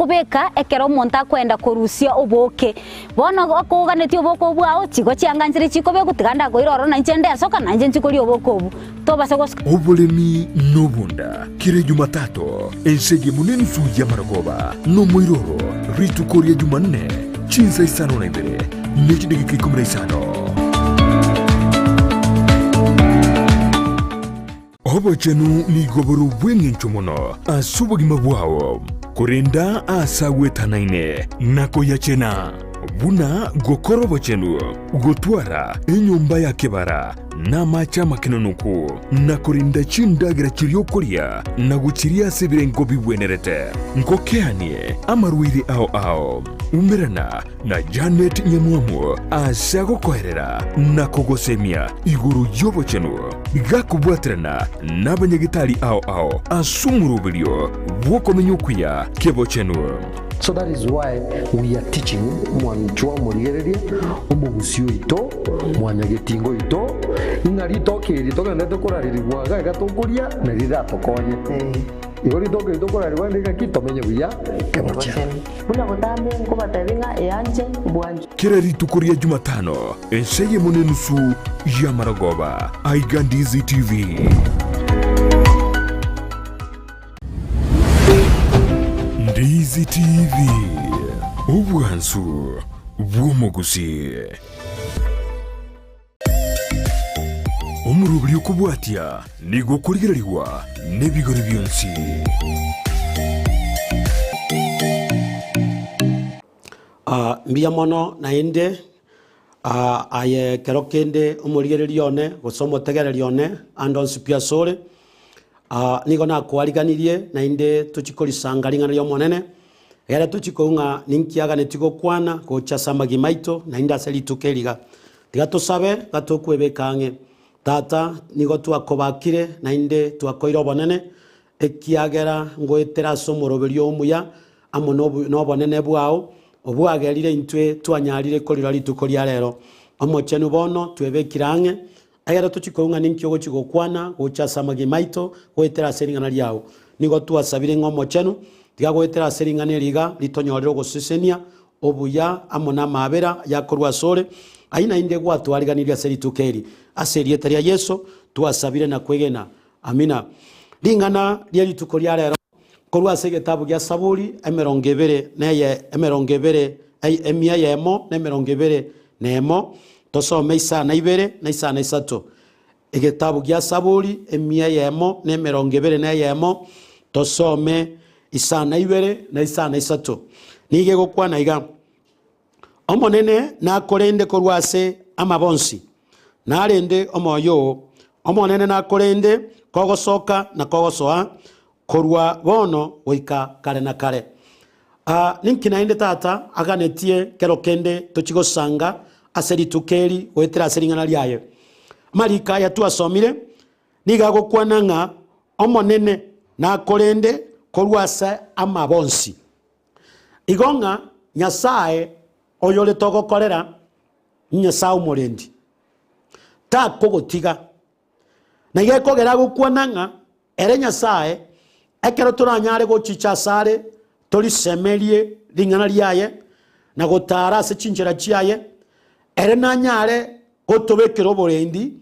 bakobeka ekero omonto akoenda korusia obooke. Bono okoganetie oboke obwo ao, chigo chianga nchire chikobekwa, tiga ndakoira ororo na inche ndesoka, na inche nchikoria oboke obwo. Tobasa gosoka. Oboremi nobonda kera Ejumatato, ense eyemo nenusu y'amarogoba, nomoiroro rituko ria Jumanne chinsa isano na ibere ne chidageka ikomi na isano. Obochenu nigo bore obw'engencho mono ase obogima bwao, korenda aase agwetanaine na koyachena, buna gokora obochenu, gotwara enyomba ya kebara na amache amakenonoku, na korenda chindagera chiria okoria na gochiria ase ebirengo bigwenerete. Ngokeanie amarwaire ao ao. Umerana na Janet Nyamwamu ase agokoerera na kogosemia igoro y'obochenu, gakobwaterana n'abanyagetari ao ao ase omoroberio bw'okomenya okuya kebochenu. So that is why we are teaching mwanchwa omorigereria, omogusii oito, mwanyagetinga oito, ng'a ritoke eri togenderete korarerigwa iga iga tokoria nari riratokonye. Igo ritoke eri tokorarerigwa rinde ng'aki tomenye buya kebochenu. Buna botambe nkobatebia ng'a eanche bwanchwe. Kera rituko ria Jumatano, ensa eyemo nenusu y'amarogoba, aiga Ndizi TV. Ndizi TV, obwansu bw'omogusii. Omoroberi okobwatia nigo okorigererigwa nebigori bionsi. Ah, mbuya mono naende ah, aye ekero kende omorigereria one gose omotegereri one ande onsi pi asore, ah, nigo nakoariganirie naende tochie korisanga ring'ana ri'Omonene, egere tochie koigwa ng'a ninki aganetie gokwana gocha ase amagima aito naende ase rituko eri iga. Tiga tosabe, gatokwebeka ang'e. Tata, nigo twakobakire naende twakoire obonene, Ekiagera ngoetera ase omoroberio omuya amo nobonene bwao, obwagerire intwe twanyarire korira rituko ria rero. Omochenu bono twebekire ang'e, egere tochie koigwa ng'a ninki ogochia gokwana gocha ase amagima aito goetera ase ring'ana riao. Nigo twasabire ng'a Omochenu, tiga goetera ase ring'ana eri iga ritonyorere ogosesenia, obuya, amo namaabera yakorwa asore, ayio naende gwatwariganirie ase rituko eri. Ase erieta ria Yeso twasabire na kwegena. Amina. Ring'ana rie rituko ria rero korwa ase egetabu gia Saburi emerongo ebere neye emerongo ebere emia eyemo na emerongo ebere nemo, tosome isana ibere na isana isato. Egetabu gia Saburi emia eyemo na emerongo ebere na eyemo, tosome isana ibere na isana isato. Nigo egokwana iga, Omonene nakorende korwa ase amabe onsi, narende omoyo oo. Omonene nakorende kogosoka na kogosoa, korwa bono goika kare na kare. Aa, ninki naende tata aganetie kero kende tochie gosanga ase rituko eri goetera ase ring'ana riaye? Amariko aya twasomire nigo agokwana ng'a Omonene nakorende korwa ase amabe onsi. Igo ng'a Nyasae oyore togokorera n'Nyasae omorendi, takogotiga. Na iga ekogera agokwana ng'a ere Nyasae, ekero toranyare gochicha asare torisemerie ring'ana riaye na gotaara ase chinchera chiaye, ere nanyare gotobekera oborendi,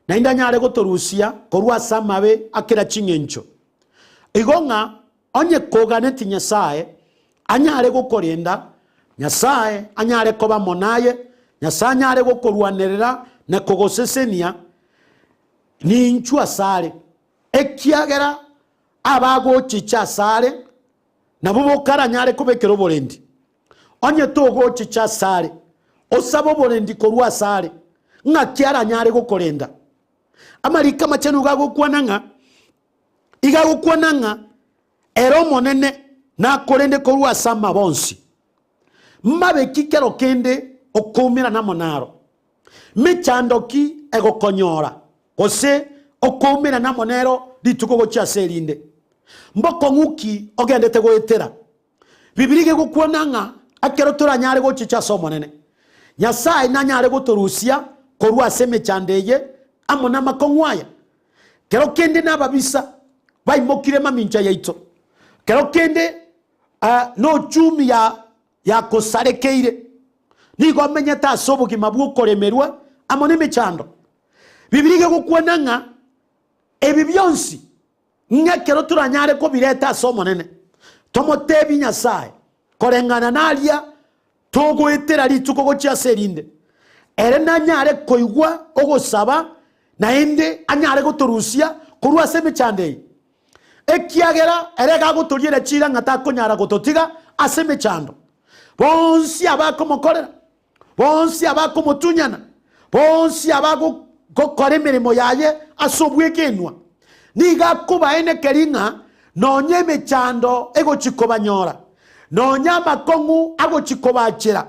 naende anyare gotorusia korwa ase amabe a kera ching'encho. Igo ng'a Onye koganeti Nyasae anyare gokorenda, Nyasae anyare koba amo naye, Nyasae anyare gokorwanerera na kogosesenia, ninchwe asare, ekiagera abagochicha asare nabwo boka aranyare kobekera oborendi. Onye togochicha asare, osabe oborendi korwa asare, ng'aki aranyare gokorenda? Amariko amachenu iga agokwana ng'a Iga agokwana ng'a ere Omonene nakorende korwa ase amabe onsi. Mabe ki kero kende okoumerana amo naro? Mechando ki egokonyora gose okoumerana amo nero rituko gochia ase erinde? Mbokong'u ki ogendete goetera? Bibilia iga egokwana ng'a ekero toranyare gochicha ase Omonene, Nyasae nanyare gotorusia korwa ase emechando eye amo namakong'u aya. Kero kende nababisa baimokire mamincha yaito, kero kende Nochumi ya yakosarekeire, nigo omenyete ase obogima bw'okoremerwa amo nemechando. Bibilia iga egokwana ng'a ebi bionsi ng'a ekero toranyare kobireta ase Omonene, tomotebie Nyasae koreng'ana naria togoetera rituko gochia ase erinde, ere nanyare koigwa ogosaba naende anyare gotorusia korwa ase emechando eye. Ekiagera ere iga agotoriera chiira ng'a takonyara gototiga ase emechando. Bonsi abakomokorera, bonsi abakomotunyana, bonsi abagokora emeremo yaye ase obwegenwa, nigo akobaenekeria ng'a nonya emechando egochia kobanyora, nonya amakong'u agochia kobachera,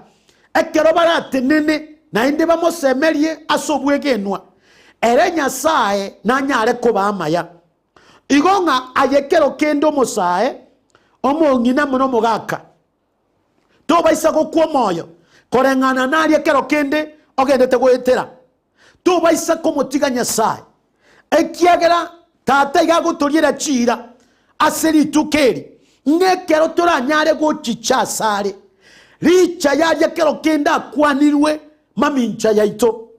ekero baratenene naende bamosemerie ase obwegenwa, ere Nyasae nanyare kobaa amaya. Igo ng'a aye kero kende omosae, omong'ina amo nomogaka, tobaisa gokwa omoyo koreng'ana naria kero kende ogendete goetera. Tobaisa komotiga Nyasae, ekiagera Tata iga agotoriera chiira ase rituko eri, ng'a ekero toranyare gochicha asare, richa yaria kero kende akwanirwe mamincha yaito,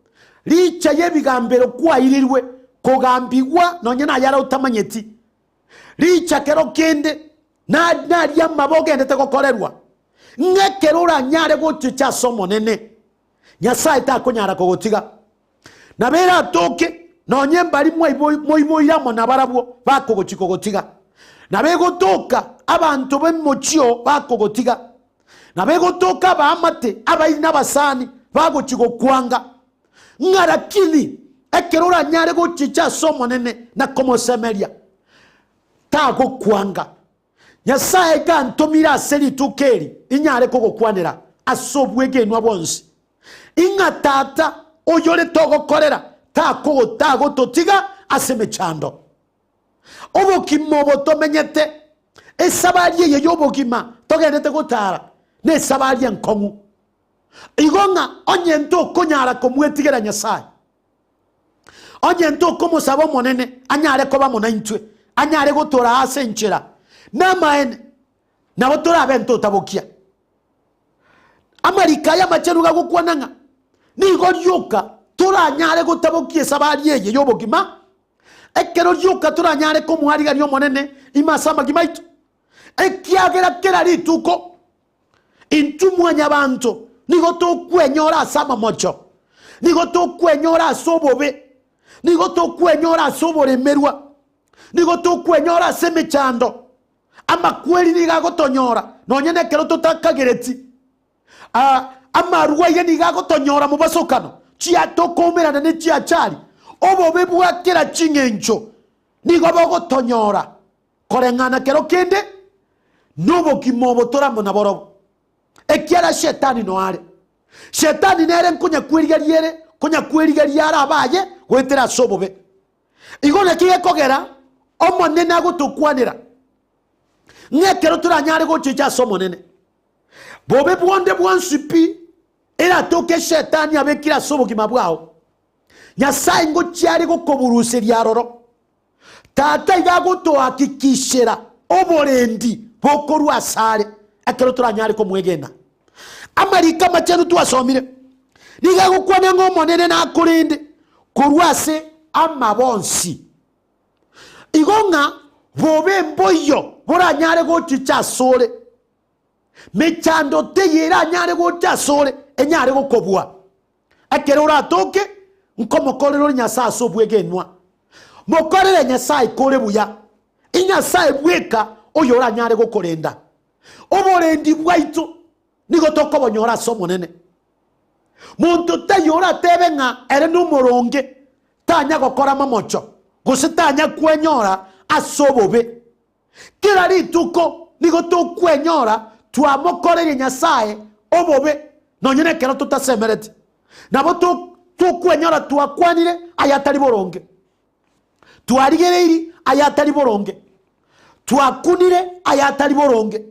richa y'ebigambero kwairirwe kogambigwa nonya nayare otamanyeti, richa kero kende naria amabe ogendete gokorerwa, ng'a ekero oranyare gochicha ase Omonene, Nyasae takonyara kogotiga. Nabo eratoke nonya mbari moiboire amo nabarabwo bakogochia kogotiga. Nabo egotoka abanto b'omochie bakogotiga. Nabo egotoka abaamate, abairi na abasani bagochia gokwanga. Ng'a lakini ekero oranyare gochicha ase Omonene na komosemeria, tagokwanga. Nyasae gantomire ase rituko eri inyare kogokwanera ase obwegenwa bwonsi, ing'a Tata oyore togokorera tagototiga ase emechando. Obogima obo tomenyete, esabari eye y'obogima togendete gotara, nesabari enkong'u. Igo ng'a onye ntokonyara komwetigera Nyasae, Onye ntokomosaba Omonene anyare koba amo naintwe, anyare gotoraa ase enchera, namaene, nabo torabe ntotabokia. Amariko aya amachenu gagokwana ng'a nigo rioka toranyare gotabokia esabari eye y'obogima, ekero rioka toranyare komoarigania Omonene ime ase amagima aito, ekiagera kera rituko Intwe mwanyabanto nigo tokwenyora ase amamocho, nigo tokwenyora ase obobe, nigo tokwenyora ase oboremerwa, nigo tokwenyora ase emechando. Amakweri nigo agotonyora nonya nekero totakagereti. Ah, amarwaire nigo agotonyora mobasokano, chia tokoumerana ne chiachari. Obobe bwa kera ching'encho nigo bogotonyora Koreng'ana kero kende nobogima obo tore amo naborobwo, ekiagera Shetani noare. Shetani nere nkonyakwerigeria ere, konyakwerigeria are abaye goetera ase obobe. Igo naki gekogera Omonene agotokwanera, ng'a ekero toranyare gochecha ase Omonene, bobe bonde bwonsi pi eratoke Shetani abekire ase obogima bwao, Nyasae ngochia are gokoburuseria aroro. Tata iga agotohakikishera oborendi bokorwa asare ekero toranyare komwegena. Amariko amachenu twasomire nigo agokwana ng'a Omonene nakorende korwa ase amabe onsi. Igo ng'a bobe mboiyo boranyare gochicha asore, mechando teiyo eranyare gocha asore enyare gokobua. Ekero oratoke, nkomokorera ore Nyasae ase obwegenwa. Mokorere Nyasae kore buya, Inyasae bweka oyo oranyare gokorenda. Oborendi bwaito nigo tokobonyora ase Omonene. Monto taiyo oratebe ng'a ere nomoronge, tanya gokora mamocho, gose tanya kwenyora ase obobe. Kera rituko nigo tokwenyora twamokoreirie Nyasae obobe, nonya nekero totasemereti. Nabo tokwenyora twakwanire ayatari boronge, twarigereiri ayatari boronge, twakunire ayatari boronge,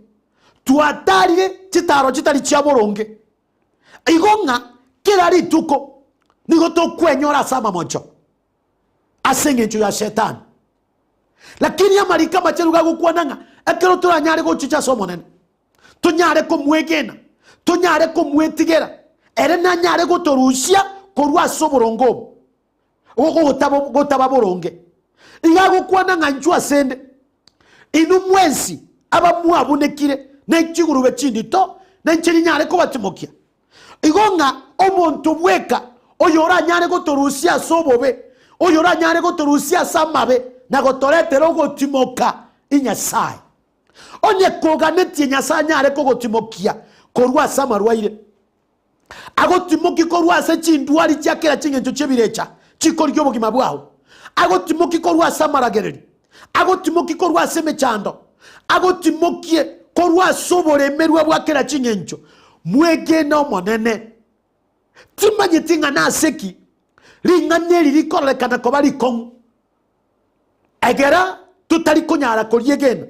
twatarire chitaro chitari chia boronge. Igo ng'a kera rituko nigo tokwenyora ase amamocho ase engencho ya Shetani. Lakini amariko amachenu gagokwana ng'a ekero toranyare gochicha ase Omonene. Tonyare komwegena, tonyare komwetigera, ere nanyare gotorusia korwa ase oboronge obo, gotaba boronge. Iga agokwana ng'a inchuo asende, inwe mwensi abamwabunekire ne chigurube chindito, na inche ninyare kobatimokia. Igo ng'a omonto bweka oyoranyare gotorusia ase obobe, oyoranyare gotorusia ase amabe na gotoretera ogotimoka, i Nyasae. Onye koganetie Nyasae anyare kogotimokia korwa ase amarwaire, agotimokie korwa ase chindwari chia kera ching'encho chi'ebirecha chikorigia obogima bwao, agotimokie korwa ase amaragereri, agotimokie korwa ase emechando, agotimokie korwa ase oboremerwa bwa kera ching'encho, mwegene Omonene. Timanyeti ng'a nase ki ring'ana eri rikororekana koba rikong'u, egera totari konyara koriegena,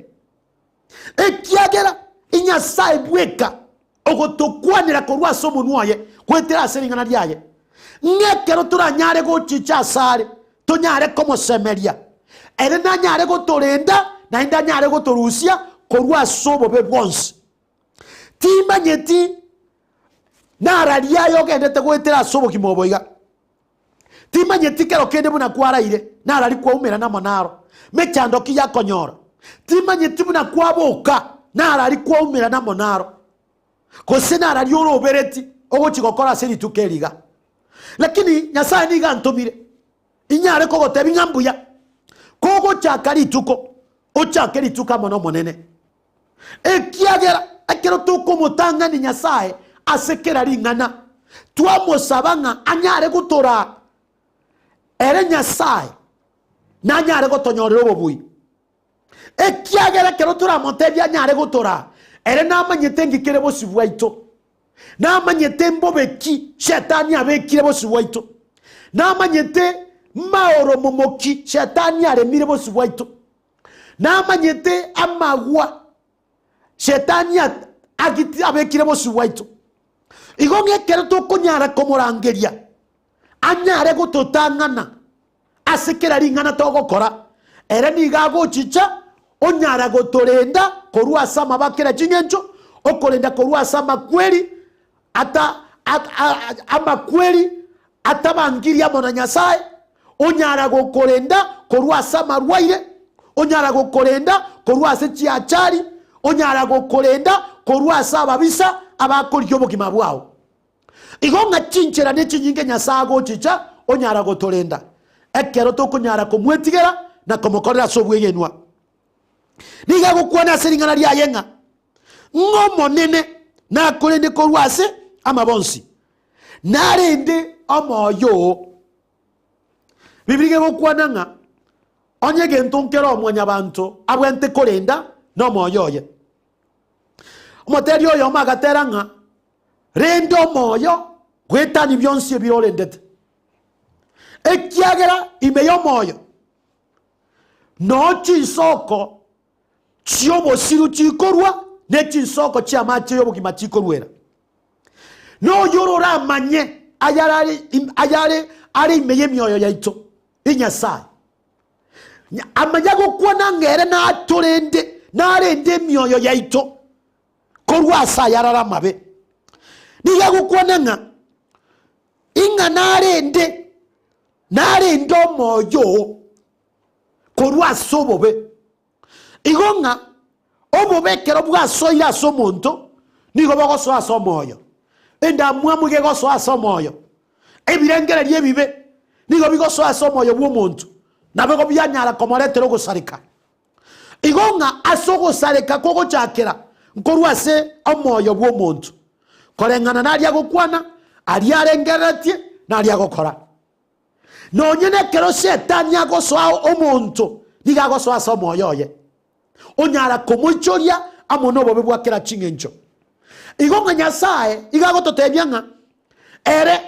ekiagera Nyasae bweka ogotokwanera korwa ase omonwa oye goetera ase ring'ana riaye, ng'a ekero toranyare gochicha asare, tonyare komosemeria, ere nanyare gotorenda naende anyare gotorusia korwa ase obobe bwonsi. Timanyeti nararia aye ogendete goetera ase obogima obo iga. Timanyeti kero kende buna kwaraire, narari kwaumerana amo naro, mechando ki yakonyora. Timanyeti buna kwaboka, narari kwaumerana amo naro, gose narari orobereti ogochia gokora ase rituko eri iga. Lakini Nyasae nigo antomire, inyare kogotebia ng'a mbuya, kogochaka rituko, ochake rituko amo n'Omonene. Ekiagera ekero tokomotang'ania Nyasae ase kera ring'ana, twamosaba ng'a anyare gotoraa, ere Nyasae nanyare gotonyorera obobui. Ekiagera ekero toramotebie anyare gotoraa, ere namanyete nki kere bosio bwaito, namanyete mbobe ki Shetani abekire bosio bwaito, namanyete maoromomo ki Shetani aremire bosio bwaito. Namanyete amagwa Shetani abekire bosio bwaito. Igo ng'a ekero tokonyara komorangeria anyare gototang'ana ase kera ring'ana togokora, ere nigo agochicha onyara gotorenda korwa ase amabe a kera ching'encho, okorenda korwa ase amakweri ata amakweri atabangirie amo na Nyasae, onyara gokorenda korwa ase amarwaire, onyara gokorenda korwa ase chiachari, onyara gokorenda korwa ase ababisa abakorigia obogima bwao. Igo ng'a chinchera ne chinyinge Nyasae agochicha onyara gotorenda ekero tokonyara komwetigera na komokorera ase obwegenwa. Nigo agokwana ase ring'ana riaye ng'a ng'Omonene nakorende korwa ase amabe onsi, narende omoyo oo. Biblia egokwana ng'a onye egento nkere oo mwanyabanto abwenerete korenda nomoyo oye. Omoteri oyomo agatera ng'a renda omoyo goetania bionsi ebire orendete, ekiagera ime y'omoyo noo chinsoko chi'obosiru chikorwa, ne chinsoko chi'amache y'obogima chikoruera. Noyo oramanye ayare ayare are ime y'emioyo yaito, i Nyasae. Amanya gokwana ng'a ere natorende, narende emioyo yaito korwa ase ayarare amabe. Nigo agokwana ng'a ing'a narende, narende omoyo oo korwa ase obobe. Igo ng'a obobe ekero bwasoire ase omonto, nigo bogosoa ase omoyo. Endamwamu iga egosoa ase omoyo. Ebirengererio ebibe nigo bigosoa ase omoyo bw'omonto, nabo igo bianyara komoretera ogosareka. Igo ng'a ase ogosareka kogochakera nkorwa ase omoyo bw'omonto, koreng'ana naria agokwana, aria arengereretie, na aria agokora. Nonye nekero Shetani agosoa omonto, nigo agosoa ase omoyo oye, onyara komoichoria amo nobobe bwa kera ching'encho. Igo ng'a Nyasae igo agototebia ng'a ere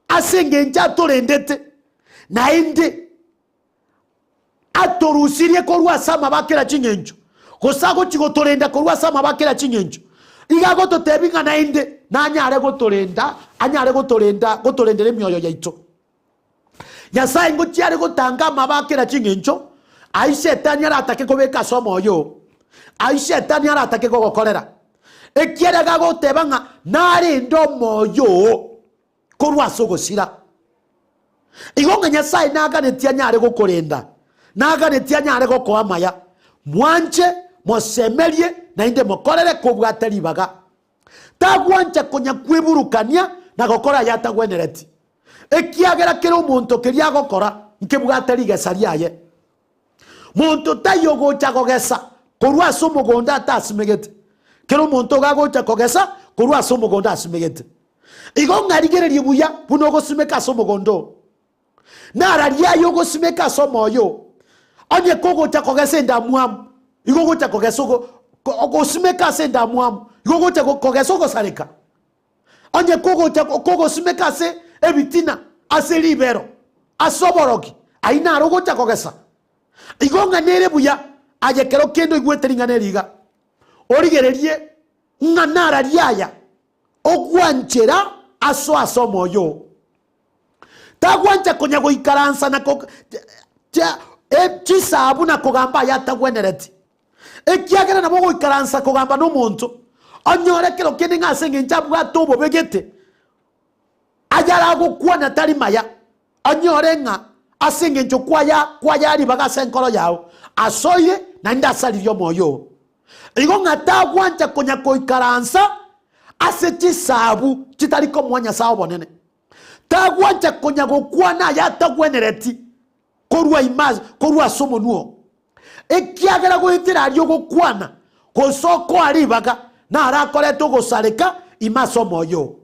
ase engencho atorendete, naende atorusirie korwa ase amabe a kera ching'encho, gose agochia gotorenda korwa ase amabe a kera ching'encho, igo agototebia ng'a naende nanyare gotorenda, anyare gotorenda, gotorendera emioyo yaito. Nyasae ngochia are gotanga amabe a kera ching'encho, ayio Shetani aratake kobeka ase omoyo oo, ayio Shetani aratake kogokorera. Ekiagera gagoteba ng'a narende omoyo oo korwa ase ogosira. Igo ng'a Nyasae naganetie anyare gokorenda, naganetie anyare gokoa amaya. Mwanche, mosemerie, naende mokorere kobwate ribaga. Tagwancha konya kweburukania na gokora ayatagwenereti, ekiagera kera omonto keria agokora nkebwate rigesa riaye. Monto taiyo ogocha kogesa korwa ase omogondo atasimegete, kera omonto iga agocha kogesa korwa ase omogondo asimegete. Igo ng'a rigererie buya buna ogosimeka ase omogondo oo, nararie aye ogosimeka ase omoyo oo. Onye kogocha kogesa endamwamu, igo ogocha kogesa ogo ogosimeka ase endamwamu, igo ogocha kogesa ogosareka. Onye kogocha kogosimeka ase ebitina, ase ribero, ase oborogi, ayio naro ogocha kogesa. Igo ng'a nere buya aye ekero kende oigwete ring'ana eri iga, origererie ng'a nararie aya ogwanchera asoe ase omoyo oo. Tagwancha konya goikaransa na chisabu na kogamba aya atagwenereti. Ekiagera nabo ogoikaransa kogamba nomonto, onyore kero kende ng'a ase engencho abwate obobe gete, ayaragokwana tari maya, onyore ng'a ase engencho kwaya kwaya ribaga ase enkoro yao, asoire naende asaririe omoyo oo. Igo ng'a tagwancha konya goikaransa ase chisabu chitari komoa Nyasae obonene. Tagwancha konya gokwana ayatagwenereti korwa ime korwa ase omonwa oo. Ekiagera goetera aria ogokwana, gose okoa ribaga, naro akorete ogosareka ime ase omoyo oo.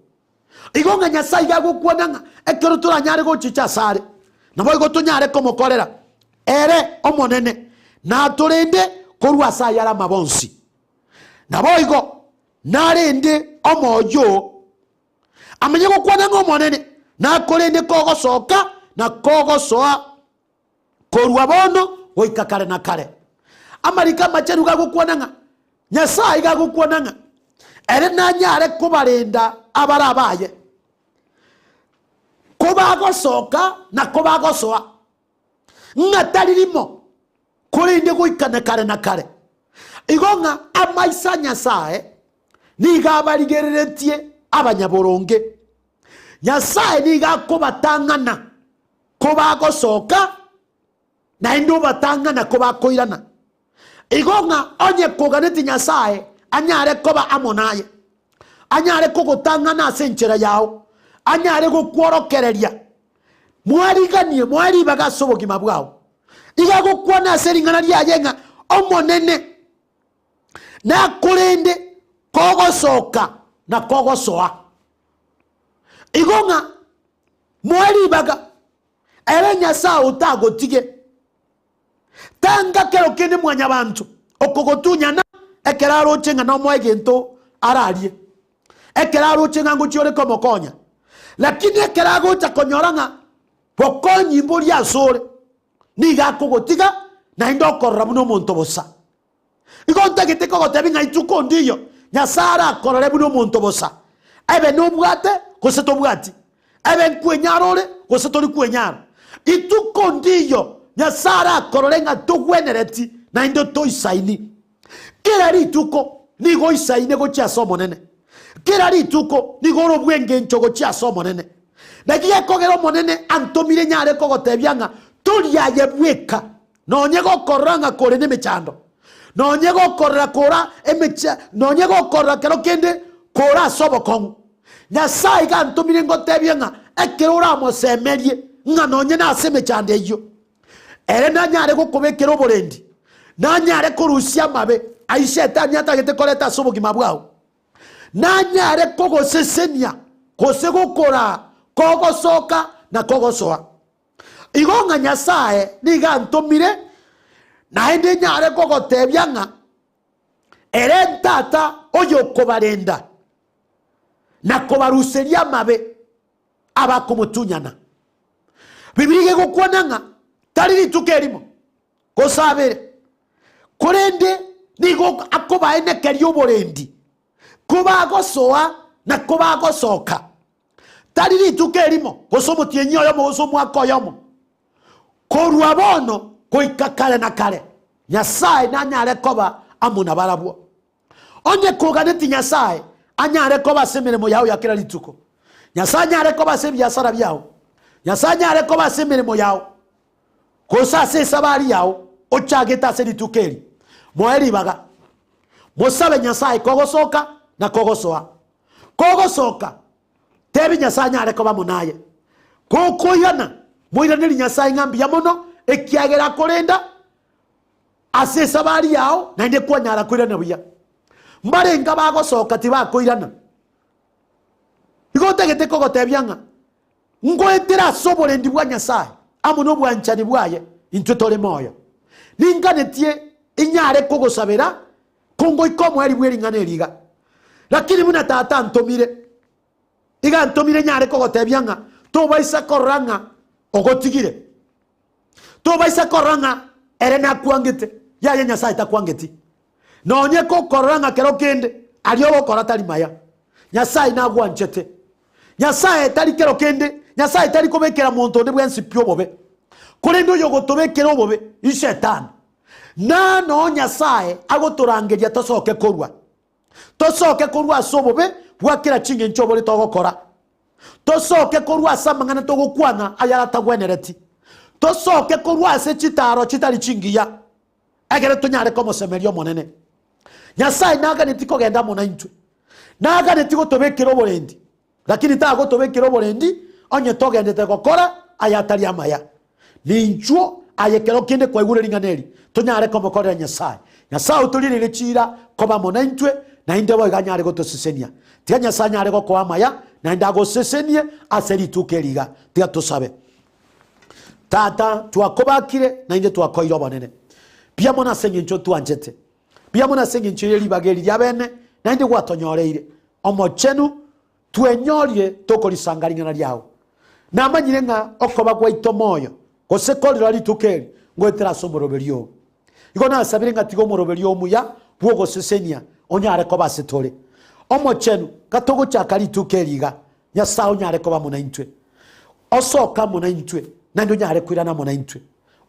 Igo ng'a Nyasae iga agokwana ng'a ekero toranyare gochicha asare, naboigo tonyare komokorera ere Omonene, natorende korwa ase ayare amabe onsi. Naboigo narende omoyo oo. Amenye gokwana ng'a Omonene nakorende kogosoka na kogosoa korwa bono goika kare na kare. Amariko amachenu gagokwana ng'a Nyasae gagokwana ng'a ere nanyare kobarenda abare abaye, kobagosoka na kobagosoa, ng'a tari rimo, korende goika na kare na kare. Igo ng'a amaiso a Nyasae nigo abarigereretie abanyaboronge. Nyasae nigo akobatang'ana kobagosoka, naende obatang'ana kobakoirana. Igo ng'a onye koganeti Nyasae anyare koba amo naye, anyare kogotang'ana ase enchera yao, anyare gokworokereria, mwariganie, moe ribaga ase obogima bwao. Iga agokwana ase ring'ana riaye ng'a Omonene nakorende kogosoka na kogosoa. Igo ng'a moe ribaga ere Nyasae otagotige. Tanga kero kende mwanyabanto okogotunyana ekero aroche ng'a nomoe egento ararie, ekero aroche ng'a ngochia ore komokonya. Lakini ekero agocha konyora ng'a bokonyi mboria asore, nigo akogotiga naende okorora buna omonto bosa. Igo ntagete kogotebia ng'a ituko ndiyo Nyasae arakorore buna omonto bosa, ebe nobwate gose tobwati, ebe nkwenyara ore gose tori kwenyara. Ituko ndiyo Nyasae arakorore ng'a togwenereti naende toisaini. Kera rituko nigo oisaine gochia ase Omonene. Kera rituko nigo ore obw'engencho gochia ase Omonene. Naki gekogera Omonene antomire nyare kogotebia ng'a tori aye bweka, Nonye gokorora ng'a kore nemechando, nonye gokorora kora emecha, nonye gokorora kero kende kore ase obokong'u, Nyasae iga antomire ngotebie ng'a ekero oramosemerie ng'a nonye nase emechando eyio, ere nanyare gokobekera oborendi, nanyare korusia amabe ayio Shetani atagete koreta ase obogima bwao, nanyare kogosesenia gose gokoraa kogosoka na kogosoa. Igo ng'a Nyasae nigo antomire, naende nyare kogotebia ng'a ere Tata oyokobarenda na kobaruseria amabe abakomotunyana. Bibilia iga egokwana ng'a tari rituko erimo gose abere, korende nigo akobaenekeria oborendi kobagosoa na kobagosoka. Tari rituko erimo, gose omotienyi oyomo, gose omwaka oyomo, korwa bono goika kare na kare, Nyasae nanyare koba amo nabarabwo. Onye koganeti Nyasae anyare koba ase emeremo yao ya kera rituko, Nyasae anyare koba ase ebiasara biao, Nyasae anyare koba ase emeremo yao, gose ase esabari yao ochagete ase rituko eri, moe ribaga. Mosabe Nyasae kogosoka na kogosoa. Kogosoka, tebi Nyasae anyare koba amo naye. Gokoirana, moiranerie Nyasae ng'a mbuya mono, ekiagera akorenda ase esabari yao, naende kwanyara koirana buya. Mbarenge abagosoka tibakoirana. Igo ntagete kogotebia ng'a ngoetera ase oborendi bwa Nyasae amo nobwanchani bwaye intwe tore moyo. Ninganetie inyare kogosabera kongoika omoerio bwe ring'ana eri iga. Lakini buna Tata antomire, iga antomire nyare kogotebia ng'a tobaisa korora ng'a ogotigire. Tobaisa korora ng'a ere nakwangete, yaya Nyasae takwangeti. Nonye kokorora ng'a kero kende aria ogokora tari maya, Nyasae nagwanchete. Nyasae tari kero kende, Nyasae tari kobekera monto onde bwensi pi obobe, korende oyogotobekera obobe ishetani. Na noo Nyasae agotorangeria tosoke korwa, tosoke korwa ase obobe bwa kera ching'encho obore togokora, tosoke korwa ase amang'ana togokwana ayaratagwenereti, tosoke korwa ase chitaaro chitari chingiya, Ekero tonyare komosemeria Omonene. Nyasae naganeti kogenda amo naintwe, naganeti gotobekera oborendi, lakini tagotobekera oborendi onye togendete gokora ayatari amaya. Ninchuo aye kero kende kwaigure ring'ana eri, tonyare komokorera Nyasae. Nyasae otorireire chiira koba amo naintwe, naende boigo anyare gotosesenia. Tiga Nyasae anyare gokoa amaya, naende agosesenie ase rituko eri iga. Tiga tosabe. Tata, twakobakire, naende twakoeire obonene. Mbuya mono ase engencho otwanchete. Mbuya mono ase engencho ye ribaga eri ria bene, naende gwatonyoreire. Omochenu, twenyorire tokorisanga ring'ana riao. Namanyire ng'a okoba gwaito moyo, gose korira rituko eri, ngoetera ase omoroberio oo. Igo nasabire ng'a tiga omoroberio omuya bw'ogosesenia onyare koba ase tore. Omochenu, gatogochaka rituko eri iga, Nyasae onyare koba amo naintwe, osoke amo naintwe, naende onyare koirana amo naintwe,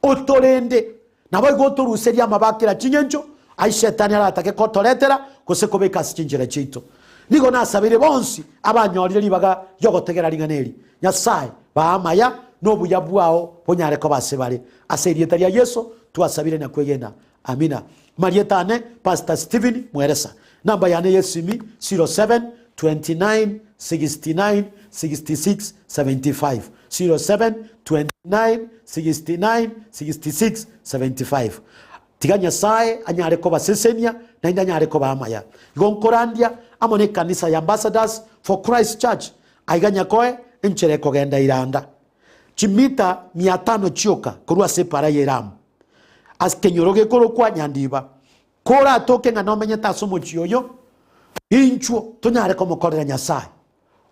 otorende, naboigo otoruserie amabe a kera ching'encho ayio Shetani aratake kotoretera gose kobeka ase chinchera chiaito. Nigo nasabeire bonsi abanyorire ribaga ri'ogotegera ring'ana eri, Nyasae, baa amaya na obuya bwao bonyare koba ase bare. Ase erieta ria Yeso twasabire na kwegena. Amina. Marieta ane Pastor Stephen Mweresa. Namba yane y'esimi 07 29 69 66 75, 07 29 69 66 75. Tiga Nyasae anyare kobasesenia naende anyare kobaa amaya. Igo nkorandia amo nekanisa ya Ambassadors for Christ Church aiga Nyakoe enchera ekogenda Iranda. Chimita mia tano chioka korwa ase epara y'Elamu. Ase kenyoro gekorokwa Nyandiba. Koratoke ng'a nomenyete ase omochie oyo, inchuo tonyare komokorera Nyasae.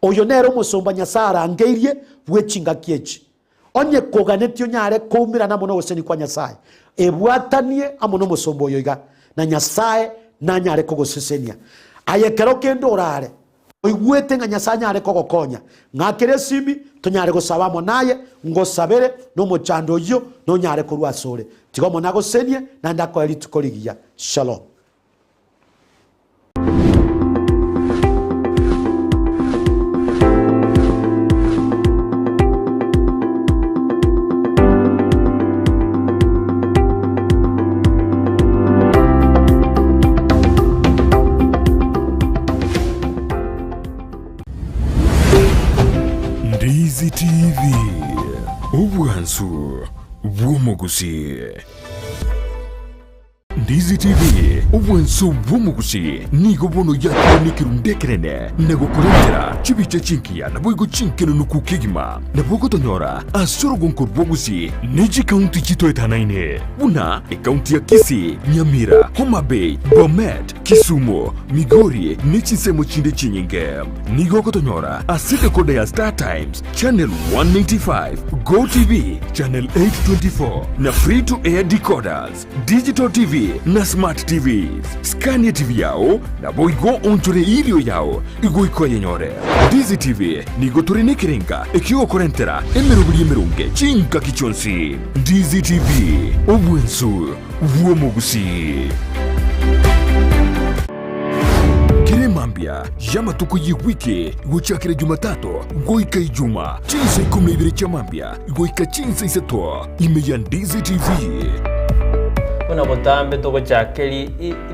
Oyo nere omosomba Nyasae arangeirie bwe chingaki echi. Onye koganetie onyare koumerana amo nogosesenia kwa Nyasae, ebwatanie amo nomosomba oyo iga, na Nyasae nanyare kogosesenia. Aye ekero kende orare, Oigwete ng'a Nyasae anyare kogokonya, ng'akere esimi, tonyare gosaba amo naye, ngosabere, na omochando oyio nonyare korwa asore. Tiga Omonene agosenie, naende akoe rituko rigiya. Shalom. Ndizi TV, obwansu bw'omogusii. Ndizi TV, obwansu bw'omogusii nigo bono yakire nekerundu ekenene na gokorentera chibicha chingiya naboigo chinkenunuku kegima. Nabo ogotonyora ase orogonko rw'ogusii ne chikaunti chitoetanaine buna ekaunti ya Kisii, Nyamira, Homa Bay, Bomet, Kisumu, Migori ne chinsemo chinde chinyinge. Nigo ogotonyora ase decoder ya Star Times, Channel 185, Go TV, Channel 824 na Free to Air decoders, Digital TV na Smart TVs. Skania TV yao naboigo onchore erio yao igoika oyenyore. Ndizi TV nigo tore nekerenga ekiogokorentera emeroberi emeronge chingaki chionsi. Ndizi TV, obwensu bw'omogusii. mambia y'amatuko y'ewiki gochakera Jumatatu goika Ijuma, chinsa ikomi na ibere chia mambia goika chinsa isato, ime ya Ndizi TV. Buna botambe togochaka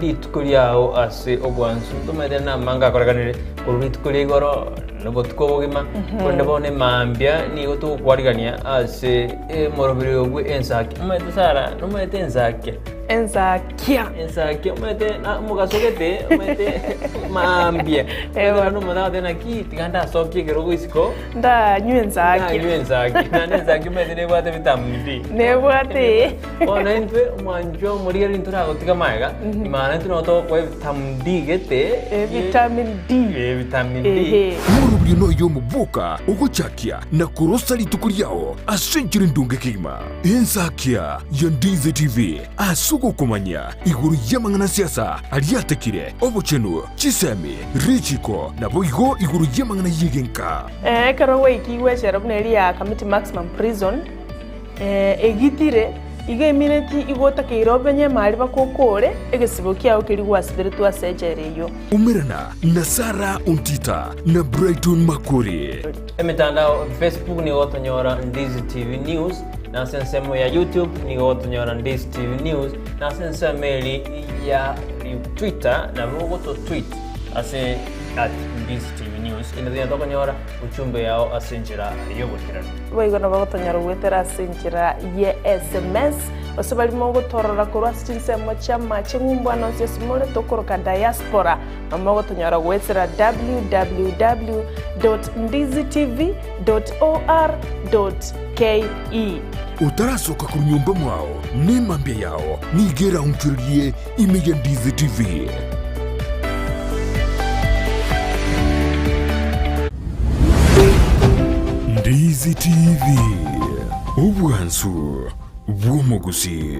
rituko riao ase obwansu, ntomaete namanga akorekanire korwa rituko ria igoro na obotuko obogima, korende bono emambia nigo togokwarigania ase omoroberi oyo bwe ensaki. Omanyete Sarah, nomanyete ensakia? Ensakia. Ensakia omanyete na omogaso gete, omanyete maambia. Ewa. Omanyete omonto agoteba naki tiga ndasokie ekerogo isiko. Ndanywe ensakia. Ndanywe ensakia. Naende ensakia omanyete nebwate vitamin D. Nebwate. Bono intwe omwanchwa omorigereria ntoragotiga magega, imana intwe nabo togokoa evitamin D gete. Vitamin D. Eh, vitamin D. Ehe. Omorobio noyo omoboka ogochakia na korosa rituko riao ase enchera endonge kegima. Ensakia ya Ndizi TV ase ogokomanya igoro y'amang'ana a siasa aria atekire, obochenu, chisemi, richiko, naboigo igoro y'amang'ana y'egenka. Ekero gwaikigwe echela buna eria ya Kamiti Maximum Prison, egitire, igo emineti igo otakeire obenye emari baka okore egesibo kiao keria gwasiberetwe ase echela eyio. Umerana na Sarah Ontita na Brighton Makori. Emetandao, Facebook nigo gotonyora Ndizi TV News, na ase ensemo ya YouTube nigo gotonyora Ndizi TV News, na ase ensemo eri ya Twitter nabo ogoto tweet ase at Ndizi TV News inde tonya tokonyora uchumbe yao ase enchera y'oboikeranu. Boigo nabo gotonyora goetera ase enchera ye sms, gose baria mogotorora korwa ase chinsemo chi'amache ng'umbu ane onsi ase more tokoroka diaspora, nabo mogotonyora goetera www dot ndizitv dot or dot ke. Otarasoka korwa nyomba mwao, nemambia yao nigo eraonchorerie ime ya Ndizi TV. Ndizi TV, obwansu bw'omogusii.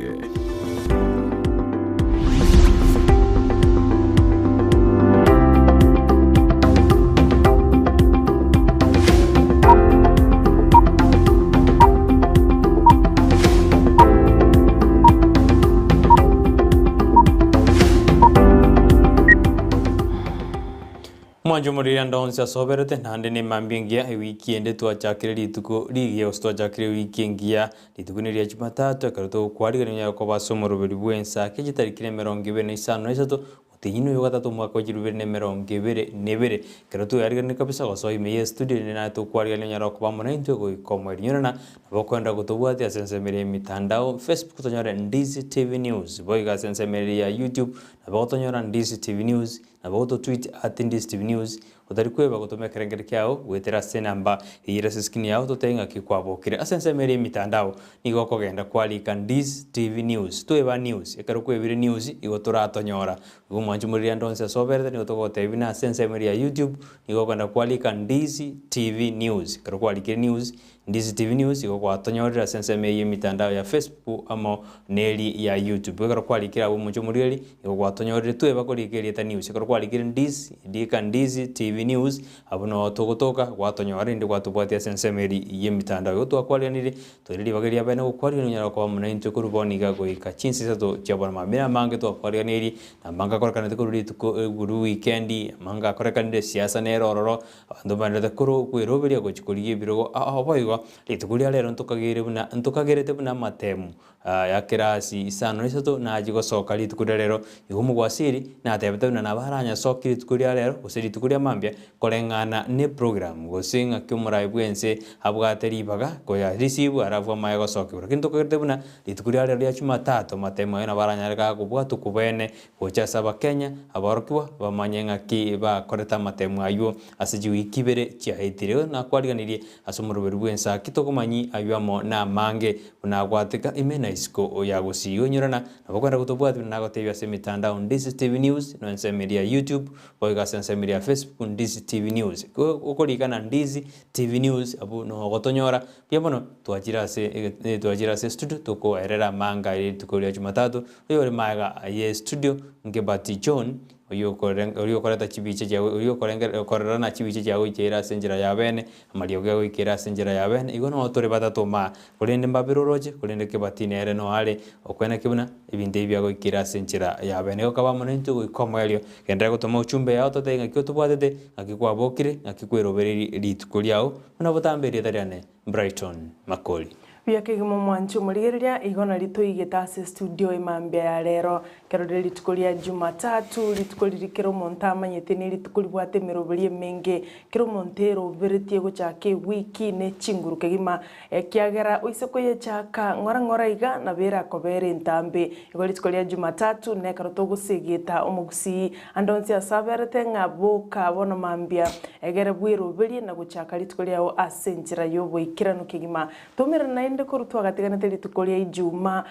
Omwancho omoriri ande onsi asoberete, naende nemambia engiya ewiki ende twachakire rituko rigiya gose twachakire ewiki engiya Rituko neria Jumatatu, ekero togokwarigania onyare koba ase omoroberi bw'ensa chitariki 53, omotienyi oyo ogatato omwaka wa 2021. Ekero tweyariganirie kabisa gosoa ime y'estudio rende naye tokwarigania onyare koba amo naintwe goika omoerio. Nyorana nabo okoenda gotobwatia ase ensemo eria y'emitandao, Facebook tonyore Ndizi TV News, boigo ase ensemo eria ya YouTube nabo gotonyora Ndizi TV News, nabo gototweet at Ndizi TV News, Otari kweba gotoma ekerengero kiao goetera ase enamba eyio ere ase eskrini yao totebe ng'aki kwabokire. Ase ensemo ere y'emitandao nigo okogenda kwarika Ndiz TV News. Tweba news, ekero kwebire news igo toratonyora. Igo omwanchi omoriri ande onsi ase oberete nigo togotebia buna ase ensemo ere ya YouTube nigo okogenda kwarika Ndiz TV News. Ekero kwarikire news Ndizi TV News igo gwatonyorire ase ensemo eye y'emitandao ya Facebook amo neri ya YouTube. Ekero kwarikire abwo omochie omorweri, igo gwatonyorire tweba korika erieta News. Ekero kwarikire Ndizi, rika Ndizi TV News, abwo noo togotoka, gwatonyora rende gwatobwatia ase ensemo eri y'emitandao. Igo twakwariganirie, toire ribaga ria bene gokwarigania onyare koba amo naintwe korwa bono iga goika chinsa isato chia bono mambia amange twakwariganirie, na amange akorekanete korwa rituko korwa wikendi, amange akorekanire siasa nere ororo, Abanto mbagendererete korwa okweroberia gochia korigia ebirogo ao boigo, rituko ria rero ntokageire buna ntokagerete buna amatemu ya kerasi isano na isato nachie gosoka rituko ria rero. Igo omogwasiri natebete buna nabo aranyasokie rituko ria rero gose rituko ria mambia koreng'ana ne program gose ng'aki omorai bwense abwate ribaga koya receive alafu amaye gosokigwa. Lakini ntokagerete buna rituko ria rero ria jumatatu amatemu aye nabo aranyare gakobwatwa kobene Gocha ase Abakenya, aborokigwa bamanye ng'aki bakorete amatemo ayio ase chiwiki ibere chiaetire. Nakwariganirie ase omoroberi bw'ensa ki tokomanyi ayio amo namange buna agwateka ime na isiko ya gusii. Onyorana nabo kwenda gotobwatia buna nagotebia ase emitandao Ndizi TV News no ensemo eria ya YouTube boigo ase ensemo eria ya Facebook Ndizi TV News. Okorika na Ndizi TV News abwo nogotonyora Mbuya mono twachire ase twachire ase estudio tokoerera amanga rituko ria jumatatu, oyore magega ye estudio Ngebati John. Oyio okore oria okoreta chibicha chiago oria okorenge okorora na chibicha chiago goikeire ase enchera ya bene, amariogo agoikeire ase enchera ya bene, igo noo tore batato maa. Korende mbabere oroche, korende kebati nere noo are, okweneki buna ebinto ebi biagoikeire ase enchera ya bene. Igo kaba amo naintwe goika omoerio, genderera gotoma ochumbe yao totebe ng'aki otobwatete, ng'aki kwabokire, ng'aki kwerobereiri rituko riao, buna botambe erieta riane Brighton Makori. Buya kegima omwanchi omorigereria, igo nario toigete ase estudio emambia ya rero. Ekero rire rituko ria Jumatatu, rituko riria kera omonto amanyete ne rituko ribwate emeroberi emenge, kera omonto eroberetie gochaka ewiki ne chinguru kegima, ekiagera oise koyechaka ng'ora ng'ora iga nabo erakobere entambe. Igo rituko ria Jumatatu nekero togosegeta omogusii ande onsi ase aberete ng'a boka bono mambia egere bweroberie na gochaka rituko riao ase enchera y'oboikeranu kegima. Tomerane naende korwa twagatiganete rituko ria Ijumaa,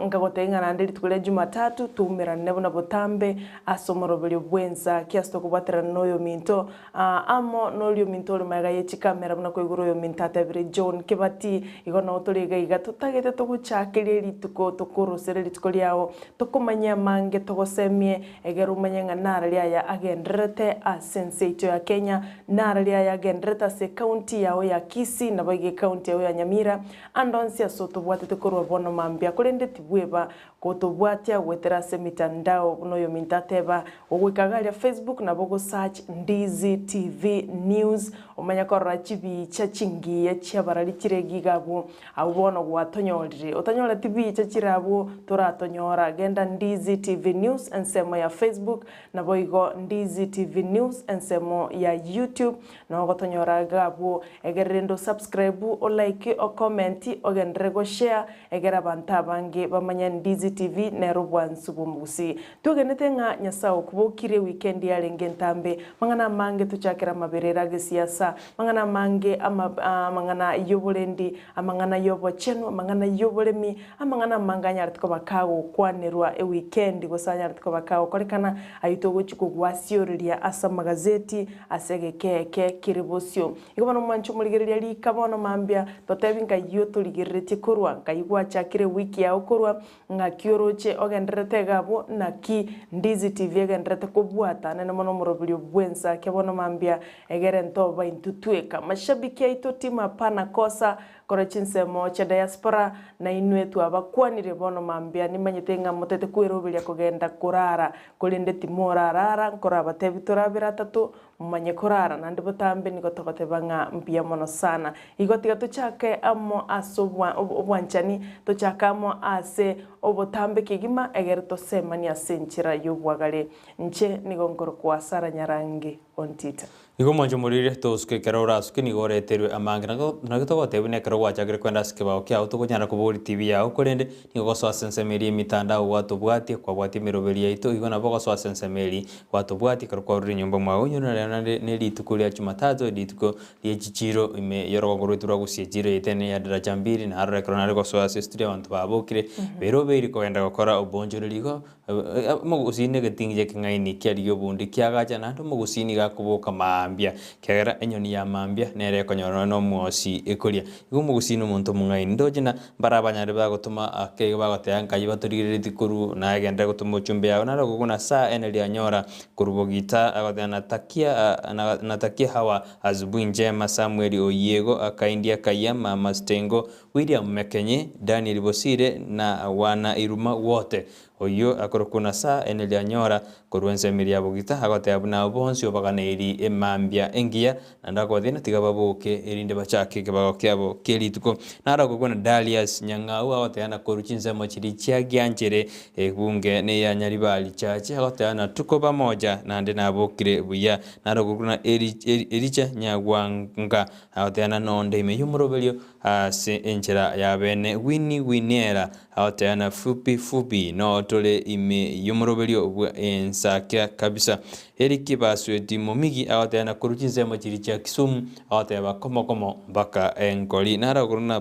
nkagotebia ng'a naende rituko ria Jumatatu toumerane buna botambe ase omoroberio bw'ensa ki ase tokobwaterana noyominto amo noria ominto ore magega ye chikamera buna koigora oyominto atebire John Kebati, igo nao tore iga iga totagete togochakerie rituko tokorosere rituko riao tokomanyie amange togosemie egere omanye ng'a narari aya agendererete ase ense yaito ya Kenya Narari aya agendererete ase ecounty yao ya Kisii, naboigo ecounty yao ya Nyamira, ande onsi ase otobwatete korwa bono mambia, korende tibweba gotobwatia goetera ase emitandao buna oyominto ateba, ogoika iga aria Facebook nabo ogo search Ndizi TV News omanye korora chibicha chingiya chiabarari chire iga abwo, abwo bono gwatonyorire. Otanyoreti bicha chire abwo toratonyora, genda Ndizi TV News ensemo ya Facebook Naboigo Ndizi TV News ensemo ya YouTube nogotonyora iga abwo egere rende o subscribe o like o comment ogenderere go share egere abanto abange bamanye Ndizi TV nere obwansu bw'omogusii. Twegenete ng'a Nyasae okobokire weekend yarenge entambe mang'ana amange tochakere amaberera agesiasa mang'ana amange ama amang'ana yoborendi amang'ana yobochenu amang'ana yoboremi Amang'ana amange anyarete koba kagokwanerwa ewikendi gose anyarete koba kagokorekana, ayio togochia kogwasioreria ase amagazeti ase egeka eke kere bosio. Igo bono mwanche omorigereria rika bono mambia, totebi nkai otorigereretie korwa, nkai gwachakire ewiki yao korwa, ng'aki oroche ogendererete iga abwo, naki Ndizi TV egendererete kobwata nene mono omoroberio bw'ensake bono mambia, egere ntoba intwe tweka. Mashabiki aito timu hapana kosa, Korwa chinsemo chia diaspora, na inwe twabakwanire bono mambia, nimanyete ng'a motete kweroberia kogenda korara, korende timorarara, nkorabatebi torabere atato, momanye korara, naende botambe nigo togoteba ng'a mbuya mono sana. Igo tiga tochake amo ase obwanchani, tochake amo ase obotambe kegima, egere tosemanie ase enchera y'obwagare. Inche nigo nkorokwa Sarah Nyarangi Ontita. Igo omwancho omoriri tosuke ekero orasuke nigo oreterwe amange. Naki togotebia buna ekero gwachakire kwenda ase ekebao kiao tokonyara kobogoria TV yao korende nigo ogosoa ase ensemo eria emitandao gwatobwatia kwabwatia emeroberi yaito igo nabo ogosoa ase ensemo eria gwatobwatia ekero kwarure nyomba mwao. Onye nare naende ne rituko ria Jumatatu rituko rie chichiro ime y'orogongo rwaito rwa Gusii echiro yaito ene ya Daraja Mbili narora ekero nare gosoa ase estudio abanto babokire berobeiri kogenda gokora obonchoreri igo Omogusii negetingi ekeng'aini kiarigia obondi kiagacha, naende omogusii nigo akoboka mambia, ekiagera enyoni ya mambia nere ekonyora nonya omwosi ekoria. Igo omogusii nomonto omong'aini. Ndoche na mbare abanyare bagotoma ake igo bagoteba nkai batorigereretie korwa naye genderera gotoma ochumbe yao. Naro okoguna saa ene rianyora korwa bogita agoteba natakia natakia hawa asubuhi njema Samuel Oyiego akaindia akayia mama Stengo William Mekenye Daniel Bosire na wana Iruma wote. Oyio akorokwa Nasa ene rianyora korwa ensemo eria bogita, agoteba buna abwo bonsi obaganeiri emambia engiya, naende akobateebia tiga baboke, erinde bachake ekebago kiabo kie rituko. Naro okogwa na Darius Nyang'au agoteba na korwa chinsemo chiria chia Gianchere, ebunge neya Nyaribari Church, agoteba na tuko pamoja, naende nabokire buya. Naro okogwa na Ericha Nyagwanga agoteba na nonde ime y'omoroberio Ase enchera ya bene Winnie Winiera agoteana fupi fupi noo tore ime y'omoroberio bwa ensakia kabisa. Eric Basweti Momigi agoteana korwa chinsemo chiria chia Kisumu agoteba komo komo mpaka enkori. Naro korwa na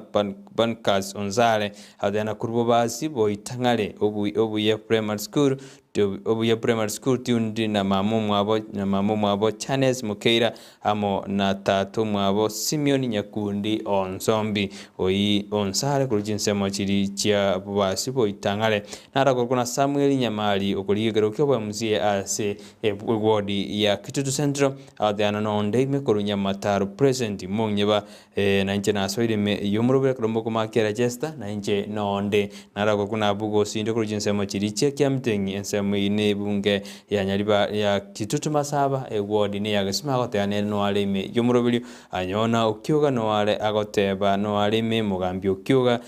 Pancras Onzare agoteana korwa Bobasi Boitang'are Obuya Primary School. Obuya Primary School tuned na mama omwabo na mama omwabo Charles Mokeira amo na tata omwabo Simeon Nyakundi Onsombi oyi Onsare korwa chinsemo chiri chia bobasi boitang'are narakorokwa na Samuel Nyamari okorigia ekerogo kia obo MCA ase eward ya Kitutu Central agoteana nonde ime korwa Nyamataro present mong'eba Ee, na inche nasoire ime y'omorobio ekero mokomakia Rechester, na inche nonde naragokwe na abwo gosinde korwa chinsemo chiria chia Kiamteng'i, ensemo eyio nebunge ya Nyariba ya Kitutu Masaba, eward ne ya Gesima agoteba nere noare ime y'omoroberio, Anyona Okioga noare agoteba noare ime, Mogambi Okioga,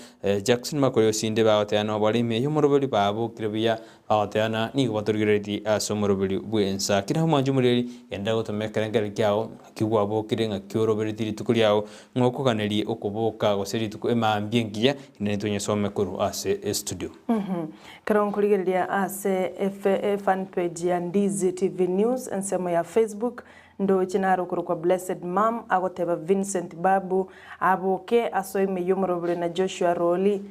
Jackson Makori osinde bagoteba nobare ime y'omoroberio babokire buya Bagoteana, Nigo batorigereretie ase omoroberi bw'ensa. Kera omwanche omoreri, genda gotoma ekerengererio kiao, ng'aki gwabokire, ng'aki oroberetie rituko riao, ng'a okoganerie okoboka gose rituko emambia engiya, inde ntonyesome korwa ase estudio. Ekero nkorigereria ase fan page ya Ndizi TV News ensemo ya Facebook, ndoche naro okorokwa Blessed Mum agoteba Vincent Babu aboke asoe ime y'omoroberi na Joshua Roli.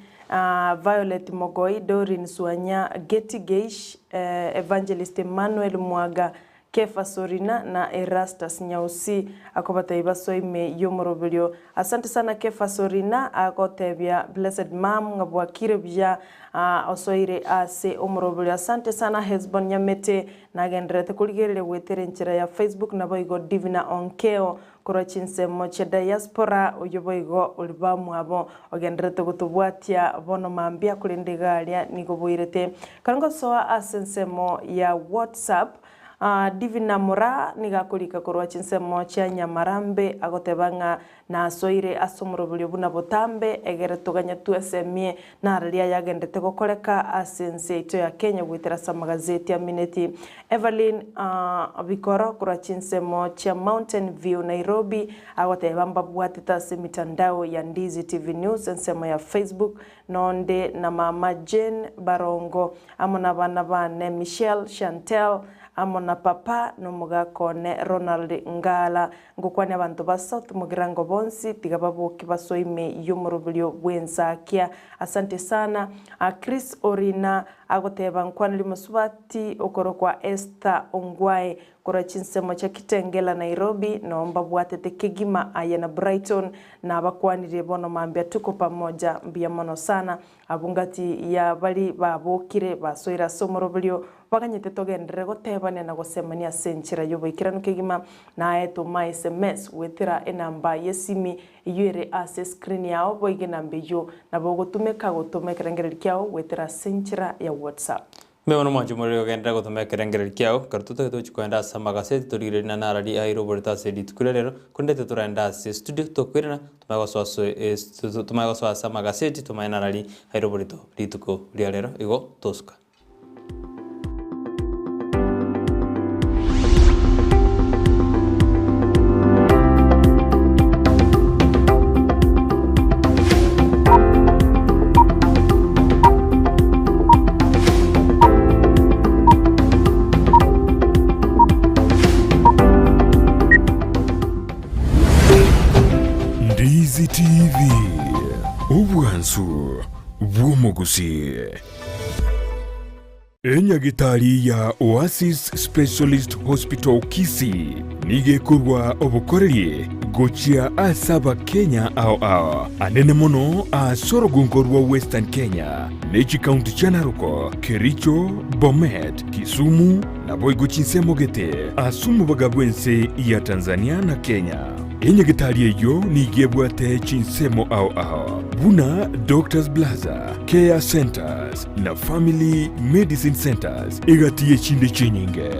Violet Mogoi, Doreen Swanya, Getty Geish, Evangelist Emmanuel Mwaga, Kefa Sorina na Erastus Nyausi akobatebia basoe ime y'omoroberio. Asante sana Kefa Sorina agotebia Blessed Mum ng'a bwakire buya osoire ase omoroberio. Asante sana Hesbon Nyamete nagendererete korigereria goetera enchera ya Facebook naboigo Divina Onkeo Korwa chinsemo chia diaspora, oyio boigo ori bamwabo, ogendererete gotobwatia bono mambia, korende iga aria nigo boirete. Ekero ngosoa ase ensemo ya WhatsApp, Divina Moraa nigo akorika korwa chinsemo chia Nyamarambe agoteba ng'a nasoire ase omoroberio buna botambe egere toganye twesemie nararia ayagenderete gokoreka ase ense yaito ya Kenya goetera ase amagazeti amineti. Evelyn Bikoro korwa chinsemo chia Mountain View Nairobi agoteba mbabwatete ase emitandao ya Ndizi TV News ensemo ya Facebook nonde na mama Jane Barongo amo nabana bane Michelle, Chantel amo na papa nomogaka one Ronald Ngala. Ngokwania abanto ba South Mugirango bonsi tiga baboke basoe ime yomoroberio bwensakia. Asante sana. Chris Orina Agoteba, Nkwaneri mosubati okorokwa Esther Ongwae korwa chinsemo chia Kitengela, Nairobi, noo mbabwatete kegima aye na Brighton, nabakwanirie bono mambia tuko pamoja, mbuya mono sana. Abwo ngati ya bari babokire basoire ase omoroberio baganyete togenderere gotebania na gosemania ase enchera y'oboikeranu kegima, naye toma sms goetera enamba y'esimi Eyio ere ase escreen yao boigo enamba eyio nabo ogotumeka gotoma ekerengererio kiao goetera ase enchera ya WhatsApp. Mbuya mono mwanche omoreri ogenderere gotoma ekerengererio kiao, ekero totagete gochia koenda ase amagaseti torigererie na narari aire oborito ase rituko ria rero, korende titoragenda ase estudio tokoirana tomanye gosoa ase tomanye gosoa ase amagaseti tomanye narari aire oborito rituko ria rero igo tosuka. Ndizi TV, obwansu bw'omogusii. Enyagitari ya Oasis Specialist Hospital Kisii nigo ekorwa obokoreri gochia ase Abakenya ao ao, anene mono ase orogongo rwa Western Kenya ne chikaunti chia Narok, Kericho, Bomet, Kisumu naboigo chinsemo gete ase omobaga bw'ense ya Tanzania na Kenya. Enyagitari eyio nigo ebwate chinsemo ao ao buna Doctors Plaza, Care Centers na Family Medicine Centers egati y'echinde chinyinge.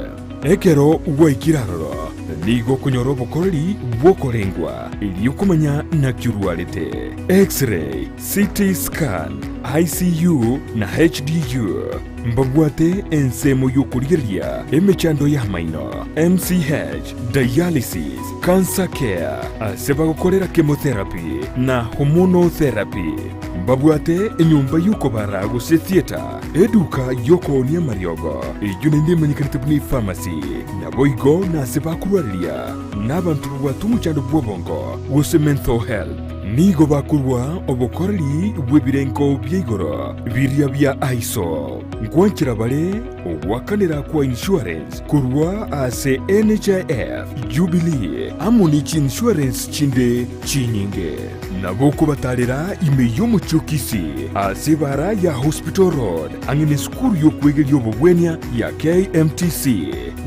Ekero gwaikire aroro, nigo okonyora obokoreri bw'okorengwa erio komanya naki orwarete, X-ray, CT scan, ICU na HDU. Mbabwate ensemo y'okorigereria emechando y'amaino, MCH, dialysis, cancer care, ase bagokorera chemotherapy na hormonal therapy. Mbabwate enyomba y'okobara gose theatre, eduka y'okoonia amariogo, eyio naende emanyekanete buna epharmacy, naboigo nase bakorwareria nabanto babwate omochando bw'obongo gose mental health. Nigo bakorua obokoreri bw'ebirengo bia igoro biria bia ISO. Nkwanchera bare ogoakanera kwa insurance korwa ase NHIF, Jubilee amo ne chiinsurance chinde chinyinge. Nabo okobatarera ime y'omochie o Kisii ase ebara ya Hospital Road ang'e nesukuru y'okwegeria obobwenia ya KMTC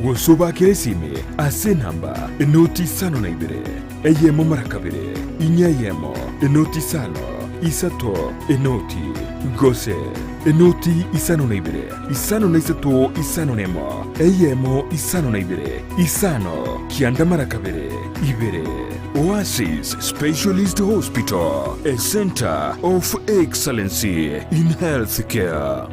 gose obakere esimi ase enamba enoti isano na ibere eyemo mara kabere inye eyemo enoti isano isato enoti gose enoti isano na ibere isano na isato isano na emo eyemo isano na ibere isano kianda mara kabere ibere. Oasis Specialist Hospital, a centre of excellency in healthcare.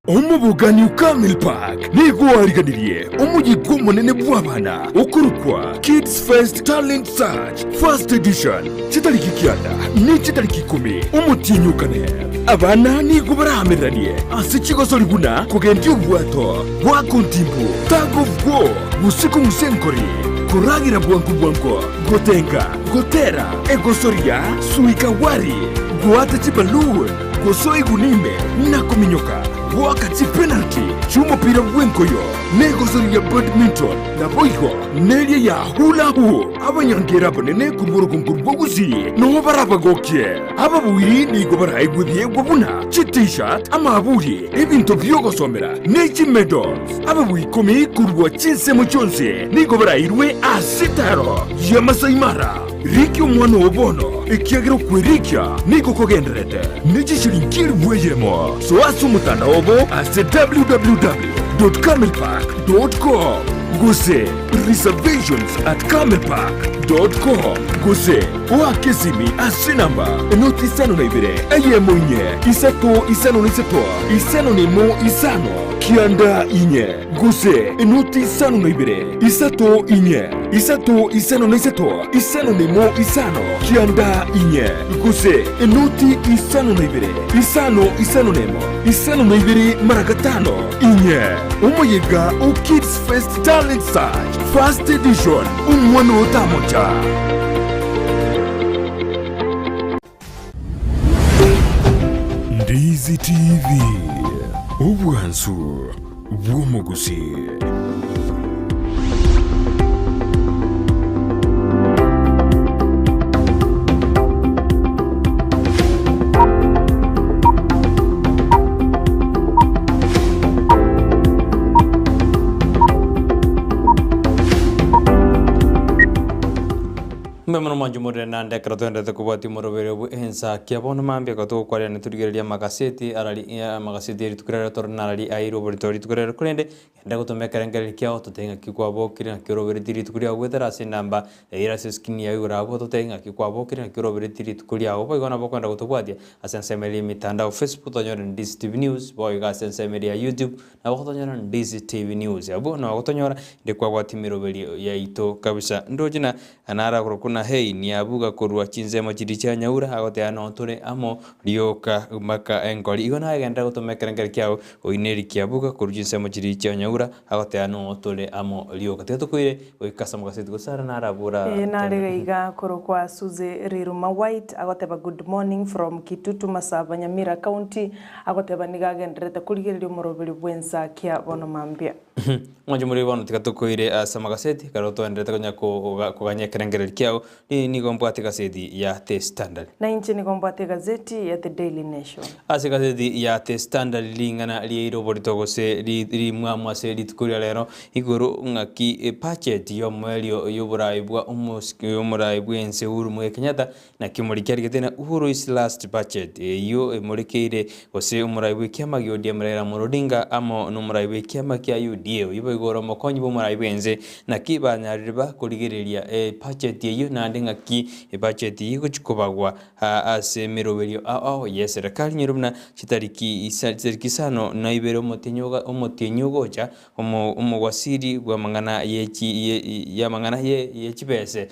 Omobogani o Camel Park nigo oariganirie omoyega omonene bw'abana okorokwa Kids Fest Talent Search First Edition chitariki kianda ne chitariki ikomi omotienyi o kane. Abana nigo baraamereranie ase chigosori buna kogendia obwato, goaka ontimbu, tug of war, gose kong'usa enkori, koragera bwango bwango, gotenga, gotera, egosoria, suika wari, goata chiballoon, gosoa eguni ime na kominyoka, goaka chipenalty chi'omopira bw'enkoyo, na egosori ya badminton, naboigo neria ya hula hoop. Abanyangeera abanene korwa orogongo rwa Gusii noo barabagokie. Ababuiri nigo baraegwe ebiegwa buna chi-t-shirt, amaaburi, ebinto bi'ogosomera, ne chimedals. Ababui ikomi korwa chinsemo chionsi nigo barairwe ase etaaro ya Masai Mara. Rikia omwana oo bono, ekiagera okwerikia nigo kogendererete ne chishilingi elifu eyemo. Soa ase omotandao obo ase www.camelpark.com gose reservations at camelpark.com gose oake esimi ase enamba enoti isano na ibere eyemo inye isato isano na isato isano na emo isano kianda inye gose enoti isano na ibere isato inye isato isano na isato isano na emo isano kianda inye gose enoti isano na ibere isano isano na emo isano na ibere mara gatano inye. Omoyega o Kids Fest Talent Search First Edition, Omwana otamocha. Ndizi TV, obwansu bw'omogusii. Mbuya mono mwanche morere naende ekero toenderete kobwatia omoroberi obwo ensa kia bono mambia ekero togokwarerania torigereria amagaseti arari amagaseti ya rituko riarero tore narari aeirwe oborito rituko riarero korende genda gotoma ekerengererio kiao totebe ng'aki kwabokire ng'aki oroberetie rituko riao goetera ase enamba Eira ase eskrini yao igoro abwo totebe ng'aki kwabokire ng'aki oroberetie rituko riao boigo nabo okoenda gotobwatia ase ensemo eria y'emitandao Facebook tonyore Ndizi TV News boigo ase ensemo eria ya YouTube Nabo gotonyora Ndizi TV News. Abwo nabo gotonyora inde kwabwati emeroberio yaito kabisa. Ndoche na nara korokwa na Hey niabuga korwa chinsemo chiria chia Nyaura agoteba noo tore amo rioka mpaka enkori. Igo nagenderera gotoma ekerenkero kiao oineri kiabuga korwa chinsemo chiria chia Nyaura agoteba noo tore amo rioka. Tiga tokoire goika ase amogaseti gose ara narabora Ee, nare gaiga korokwa Suzy Riruma White agoteba good morning from Kitutu Masaba Nyamira County Agoteba nigo agendererete korigereria omoroberi bw'ensa kia bono mambia. Mwanche more bono tiga tokoire ase amagaseti, ekero toenderete konya koganya ekerengererio kiao, nigo mbwate egaseti ya The Standard. Na inche nigo mbwate egazeti ya The Daily Nation. Ase egazeti ya The Standard ring'ana riaire oborito gose rimwamu ase rituko ria rero, igoro ng'aki ebudget y'omoerio y'oborai bwa omorai bw'ense Uhuru Muigai Kenyatta Naki omoriki arigete na Uhuru is last budget eyio emorekeire gose omorai bw'ekiama gia ODM Raila Amolo Odinga amo nomorai bw'ekiama kia UDA oyio boigo ore omokonyi bw'omorai bw'ense naki banyarire bakorigereria ebudget eyio naende ng'aki ebudget eyio egochi kobagwa ase emeroberio ao ao y'eserekari nyore buna chitariki isa chitariki isano na ibere omotienyi omotienyi ogocha Omowasiri bw'amang'ana y'amang'ana ye chibese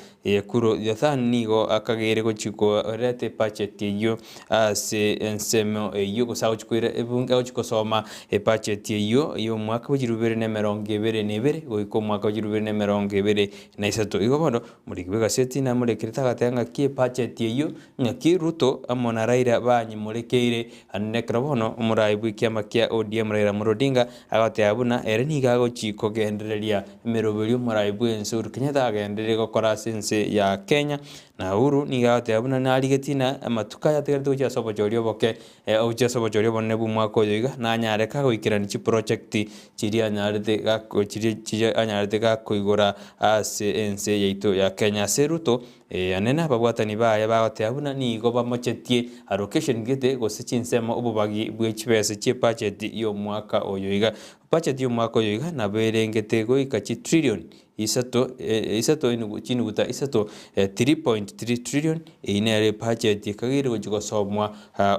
Kuro Yothani nigo akageire gochia koreta ebacheti eyio ase ensemo eyio, gose agochia koira ebunge agochia kosoma ebacheti eyio y'omwaka bwe chilifu ibere na emerongo ebere na ebere goika omwaka bwe chilifu ibere na emerongo ebere na isato. Igo bono, omoriki bw'egaseti. Namorikereti namorekerete agateba ng'aki ebudget eyio ng'aki Ruto amo na Raila banyemorekeire. Ande ekero bono omorai bw'ekiama kia ODM Raila Amolo Odinga agoteba buna ere nigo agochi kogendereria emeroberio omorai bw'ense Uhuru Kenyatta agendereire gokora ase ense ya Kenya. Na Uhuru nigo agoteba buna narigetie na amatuko aya atigarete gochia ase obochori oboke Ogochia ase obochori obonene bw'omwaka oyo iga, nanyare kagoikerania chiprojekti chiria anyarete gako chiria chiria anyarete gakoigora ase ense yaito ya Kenya. Ase Ruto, anene ababwatani baye bagoteba buna nigo bamochetie allocation gete gose chinsemo obobagi bwe chibesa chie budget y'omwaka oyo iga. Budget y'omwaka oyo iga nabo erengete goika chitrillion Isato, isato enugu chinuguta isato, 3.3 trillion, eyio nere ebudget ekageire gochia gosomwa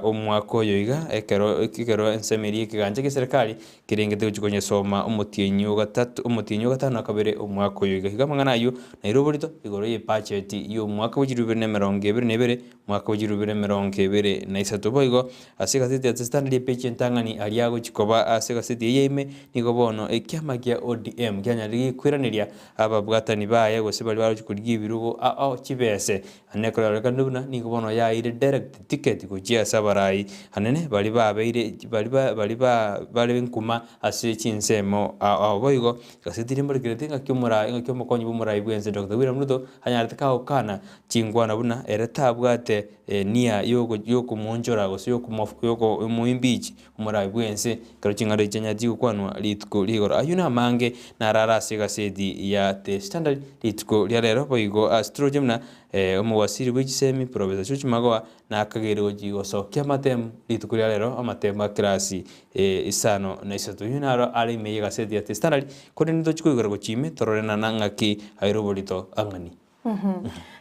omwaka oyo iga, ekero ekero ensemo eria ekegancha kia eserekari kerengete gochia konyesoma omotienyi o gatato omotienyi o gatano na kabere omwaka oyo iga. Iga amang'ana ayio naira oborito igoro ya ebudget ya omwaka bwa chilifu ibere na emerongo ebere na ebere, omwaka bwa chilifu ibere na emerongo ebere na isato. Boigo ase egaseti ya The Standard epeji entang'ani aria agochia koba ase egaseti eye ime, nigo bono ekiama kia ODM kianyarire gekoiraneria ababwatani baye gose baria barochia korigia ebirogo ao chibese. Naende ekororekana buna nigo bono yaeire direct ticket gochia ase abarai anene baria babeire baria ba baria ba bare nkuma ase chinsemo ao ao. Boigo egaseti rimborekerete ng'aki omorai ng'aki omokonyi bw'omorai bw'ense Doctor William Ruto anyarete kagokana chinkwana buna ere tabwate nia yokomoonchora gose yokomoimpeach omoraai bw'ense, ekero ching'ana echi chianyare chigokwanwa rituko rigoro. Ayio namange narare ase egaseti ya The Standard rituko ria rero, boigo ase toroche buna omowasiri bwe chisemi Professor George Magoha nakageire gochi gosokia amatemu rituko ria rero, amatemu a class isano na isato. Ayio naro are ime y'egaseti ya The Standard, korende ntochi koigora gochia ime torore na ng'aki aire oborito ang'ani.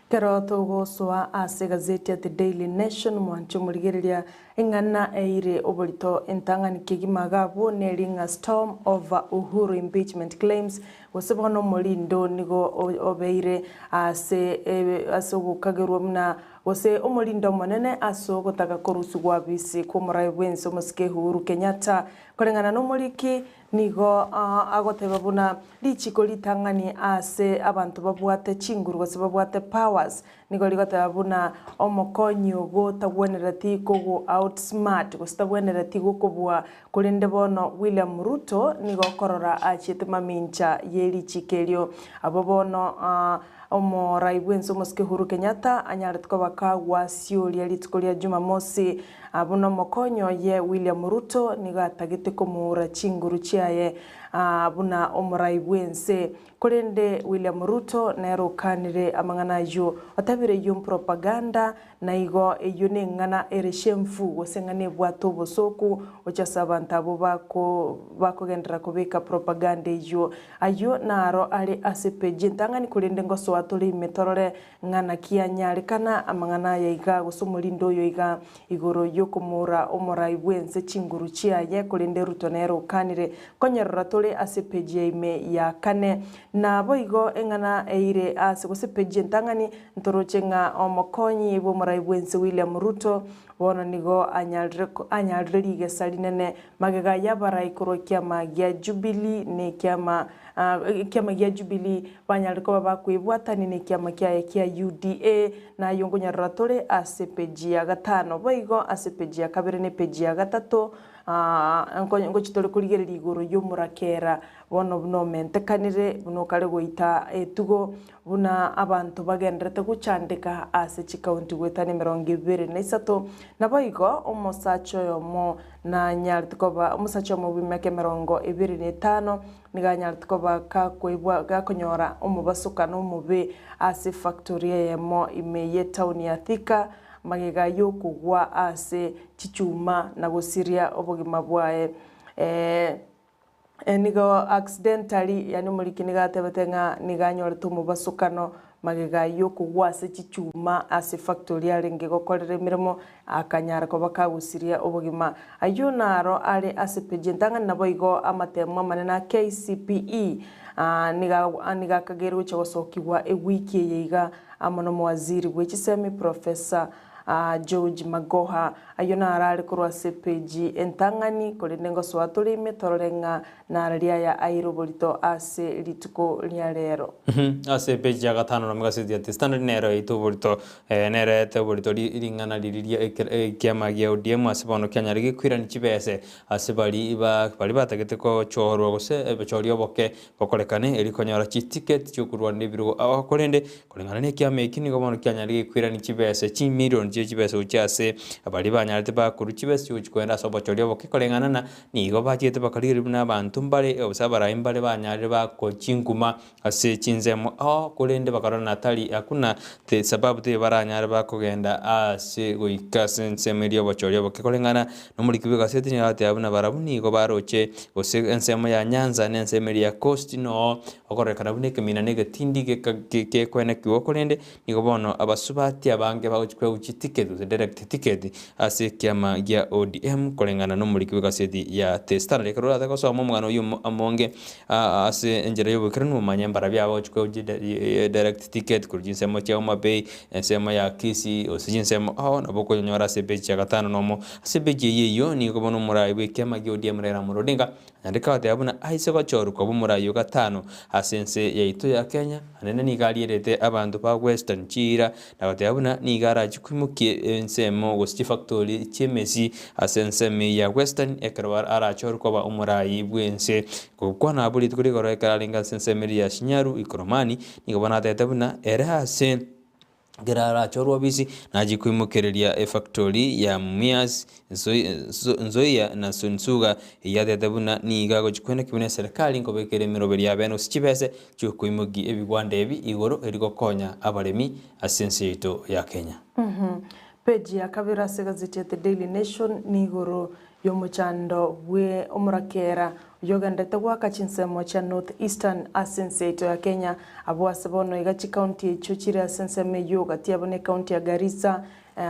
Ekero togosoa ase egazeti ya The Daily Nation, mwanche omorigereria eng'ana eire oborito entang'ani kegima iga abwo neri ng'a Storm over Uhuru impeachment claims gose bono omorindo nigo obeire ase ase ogokagerwa buna gose omorindo omonene ase ogotaka korusigwa abisi kw'omorai bw'ense omosike Uhuru Kenyatta koreng'ana nomoriki Nigo agoteba buna richiko ritang'ani ase abanto babwate chinguru gose babwate powers, nigo rigoteba buna omokonyi ogo tagwenereti kogo outsmart gose tagwenereti gokobua, korende bono William Ruto nigo okorora achiete mamincha ye richiko erio. Abwo bono omorai bwense omosike Uhuru Kenyatta anyarete koba kagwasioria rituko ria Jumamosi Buna omokonyi oye William Ruto nigo atagete komoura chinguru chiaye buna omorai bw'ense. Korende William Ruto nere okanire amang'ana ayio, otabire eyio mpropaganda na igo eyio neng'ana ere shameful gose eng'ana ebwate obosooku gochia ase abanto abwo bako bakogenderera kobeka propaganda eyio. Ayio naro are ase epeji entang'ani korende ngosoa tore ime torore Ng'a naki anyarekana amang'ana aya iga, gose omorinde oyo iga, igoro y'okomoura omorai bw'ense chinguru chiaye, korende Ruto nere okanire. Konyerora tore ase epeji ya ime ya kane. Naboigo eng'ana eire ase gose epeji entang'ani, ntoroche ng'a omokonyi bw'omorai bw'ense William Ruto bono nigo anyarire anyarire rigesa rinene magega y'abarai korwa ekiama gia Jubilee na ekiama ekiama gia Jubilee Banyare koba bakwebwatania nekiama kiaye kia UDA, na ayio nkonyarora tore ase epeji ya gatano, boigo ase epeji ya kabere na epeji ya gatato, ngochia tore korigereria igoro y'omorakera, bono buna omentekanire, buna okare goita etugo, buna abanto bagendererete gochandeka ase chikaunti goetania emerongo ebere na isato. Naboigo omosacha oyomo nanyarete koba omosacha oyomo bw'emiaka emerongo ebere na etano, Nigo anyarete koba gakoibwa gakonyora omobasokano omobe ase efactory eyemo ime y'etaoni ya Thika magega y'okogwa ase chichuma na gosiria obogima bwaye. Nigo accidentally yaani omoriki nigo atebete ng'a nigo anyorete omobasokano Magega y'okogwa ase chichuma ase efactory arenge gokorera emeremo, akanyara koba kagosiria obogima. Ayio naro are ase peji entang'ani naboigo amatemo amanene a KCPE nigo nigo akageire gochia gosokigwa ewiki eye iga amo nomowaziri bwe chisemi Professor. George Magoha. Ayio naro are korwa ase epeji entang'ani, korende ngosoa tore ime torore ng'a nararia aya aire oborito ase rituko ria rero. Ase epeji ya gatano na egaseti ya The Standard nero yaito oborito nero yaete oborito ring'ana riria ekiama gia ODM ase bono kianyare gekoirania chibese ase baria baria batagete gochorwa gose obochori oboke bokorekane erio konyora chiticket chiokorwanera ebirogo ao korende koreng'ana na ekiama eki nigo bono kianyare gekoirania chibese chimilion chie chibese gochia ase baria banyarete bakorwa chibese chigochia kogenda ase obochori oboke koreng'ana na nigo bachiete bakarigereria buna abanto mbare gose abarai mbare banyarire bakoa chinkuma ase chinsemo ao korende bakarora na tari hakuna the sababu tibaranyare bakogenda ase goika ase ensemo eria y'obochori oboke koreng'ana Nomoriki bw'egaseti nigo agateba buna barabwo nigo baroche gose ensemo ya Nyanza na ensemo eria ya Coast noo okororekana buna ekemina na egetindi geka gekwenekigwa korende nigo bono abasubati abange bagochia koegwa chiticket gose direct ticket ase ekiama gia ODM koreng'ana nomoriki bw'egaseti ya The Standard. Ekero orate gosoma omogano oyio omonge ase enchera y'oboikeranu omanye mbarabwo abagochia koegwa direct ticket korwa chinsemo chia Homa Bay Ensemo ya Kisii, gose chinsemo ao nabo okonyora ase epeji ya gatano nomo. Ase epeji eyio eyio nigo bono omorai bw'ekiama gia ODM Raila Amolo Odinga anyarete goteba buna aise gochorwa koba omorai o gatano ase ense yaito ya Kenya, naende nigo arierete abanto ba Western chiira na goteba buna nigo arachie koimokia ensemo gose chifactori chi'emesi ase ensemo eyio ya Western ekero arachorwe koba omorai bw'ense. Gokwana abwo rituko rigoro ekero arenge ase ensemo eria ya Shinyalu, Ikolomani, Nigo bono atebete buna ere ase ekero arachorwe obisi nachie koimokereria efactory ya Mumias, Nzoia na Sunsuga eyio atebete buna nigo agochia koeneki buna eserekari nkobekera emeroberi ya bene gose chibese chiokoimokia ebigwanda ebi igoro erio gokonya abaremi ase ense yaito ya Kenya. Page ya kabere ase egazeti ya The Daily Nation nigoro y'omochando bwe omorakera oyogenderete goaka chinsemo chia North Eastern ase ense yaito ya Kenya. Abwo ase bono iga chikaunti echio chire ase ensemo eyio gati yabo ne ekaunti ya Garissa,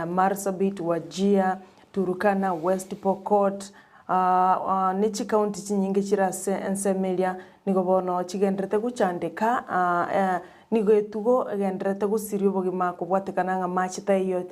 Marsabit, Wajir, Turkana, West Pokot, ne chikaunti chinyinge chire ase ensemo eria nigo bono chigenderete gochandeka Nigo etugo egendererete gosiria obogima kobwatekana ng'a amache taiyo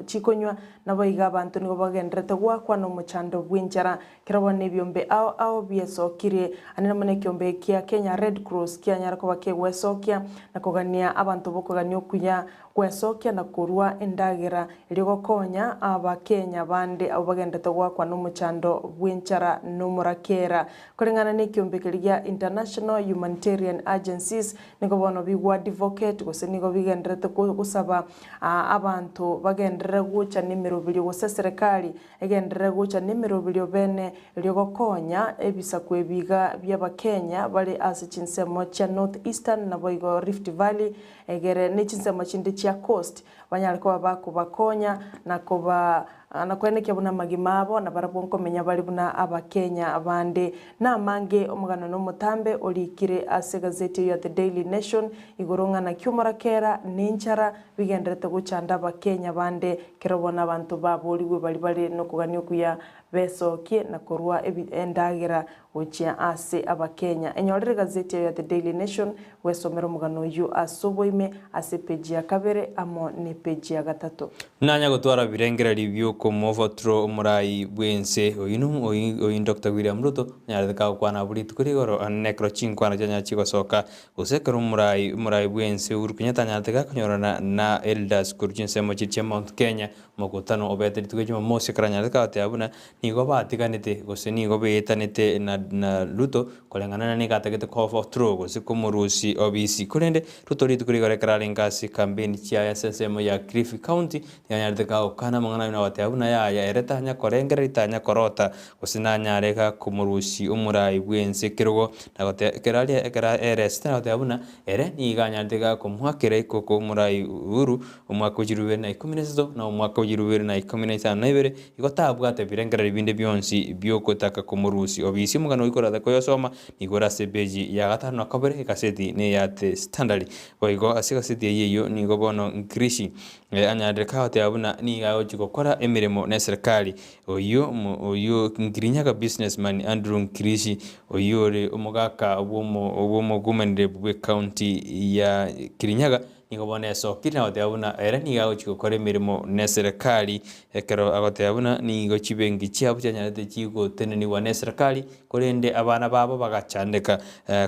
chikonywa, naboigo abanto nigo bagendererete goakwa nomochando bw'enchara. Kera bono ebiombe ao ao biesokirie, ande namo nekiombe kia Kenya Red Cross kianyara koba kegwesokia na kogania abanto bokogania okuya gwesokia na korua endagera erio gokonya Abakenya bande abwo bagendererete goakwa nomochando bw'enchara nomorakera. Koreng'ana nekiombe keria gia International Humanitarian Agencies Nigo bono bigwadvocate gose nigo bigendererete gosaba abanto bagenderere gocha nemeroberio gose eserekari egenderere gocha nemeroberio bene erio gokonya ebisaku ebi iga bi'Abakenya bare ase chinsemo chia North Eastern naboigo Rift Valley egere ne chinsemo chinde chia Coast banyare koba bakobakonya na koba na koenekia buna amagima abo nabarabwo nkomenya bare buna Abakenya bande. Namange omogano nomotambe orikire ase egazeti eyio ya The Daily Nation igoro ng'a naki omorakera na enchara bigendererete gochanda Abakenya bande kero bono abanto baborigwe baria bare nokogania okuya besokie na korua endagera gochia ase Abakenya. Enyorere egazeti eyio ya The Daily Nation Gwesomera omogano oyio ase oboime ase epeji ya kabere amo nepeji ya gatato. Nanya gotwara birengererio bi'okomofotra omorai bw'ense oyio oyio Doctor William Ruto onyarete kagokwana abwo rituko rigoro ande nekero chinkwana chianyara chigosoka gose ekero omorai omorai bw'ense Uhuru Kenyatta anyarete gakonyorana na elders korwa chinsemo chiria chia Mount Kenya omokutano obete rituko ria Jumamosi ekero anyarete kagoteba buna Nigo batiganete, gose nigo beetanete na na Ruto, koreng'ana na nigo atagete kobotroo gose komorusia obisi. Korende Ruto rituko rigoro ekero arenge ase ekampeni chiaye ase ensemo ya Kilifi County, nigo anyarete gokana amang'ana ayio na goteba buna yaya ere tanya korengereria tanya korota gose nanyare iga komorusia omorai bw'ense ekerogo na goteba ekero aria ekero aeresete na goteba buna ere nigo anyarete iga komoakera ekoko omorai Uhuru omwaka o chilifu ibere na ikomi na isato na omwaka o chilifu ibere na ikomi na isano na ibere. Igo tabwate ebirengererio binde bionsi bi'ogotaka komorusia obisi. Omogano oyio korata koyosoma nigo ore ase epeji ya gatano na kabere egaseti neya The Standard. Boigo ase egaseti eyio eyio nigo bono Ngirishi anyarire kagoteba buna nigo agochia gokora emeremo neserikari. Oyio oyio Ngirinyaga businessman Andrew Ngirishi oyio ore omogaka bw'omogomenere bw'ecounty ya Kirinyaga. Nigo bono esokire na goteba buna ere nigo agochia gokora emeremo neserekari, ekero agoteba buna nigo chibenki chiabo chianyarete chigotenenigwa neserekari, korende abana babo bagachandeka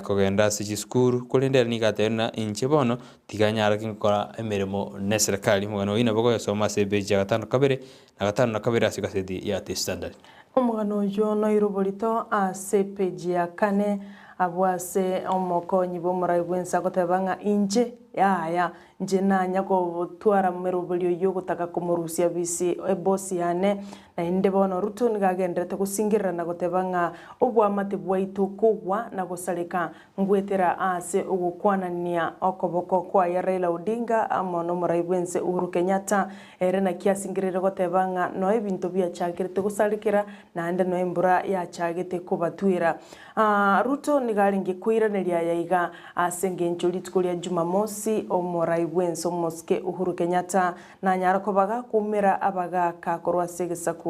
kogenda ase chisukuru, korende ere nigo atebire buna inche bono tiga nyare gokora emeremo neserekari. Omogano oyio nabo okoyosoma ase epeji ya gatano kabere na gatano na kabere ase egaseti ya The Standard. Omogano oyio noire oborito ase epeji ya kane, abwo ase omokonyi bw'omorai bw'ense agoteba ng'a inche, yaya, inche nanya gotwara meroberi oyio ogotaka komorusia bisi ebosi yane. Naende bono Ruto nigo agenderete gosingerera na goteba ng'a oboamate bwaito kogwa na gosareka Ngoetera aase ogokwanania okoboko kwaye Raila Odinga amo nomorai bwense Uhuru Kenyatta, ere naki asingereire goteba ng'a noe ebinto biachakerete gosarekera naende noe embura yachagete kobatwera. Ruto nigo arenge koiraneria aya iga ase engencho rituko ria Jumamosi omorai bwense omosike Uhuru Kenyatta nanyara koba gakoumera abagaka korwa ase egesaku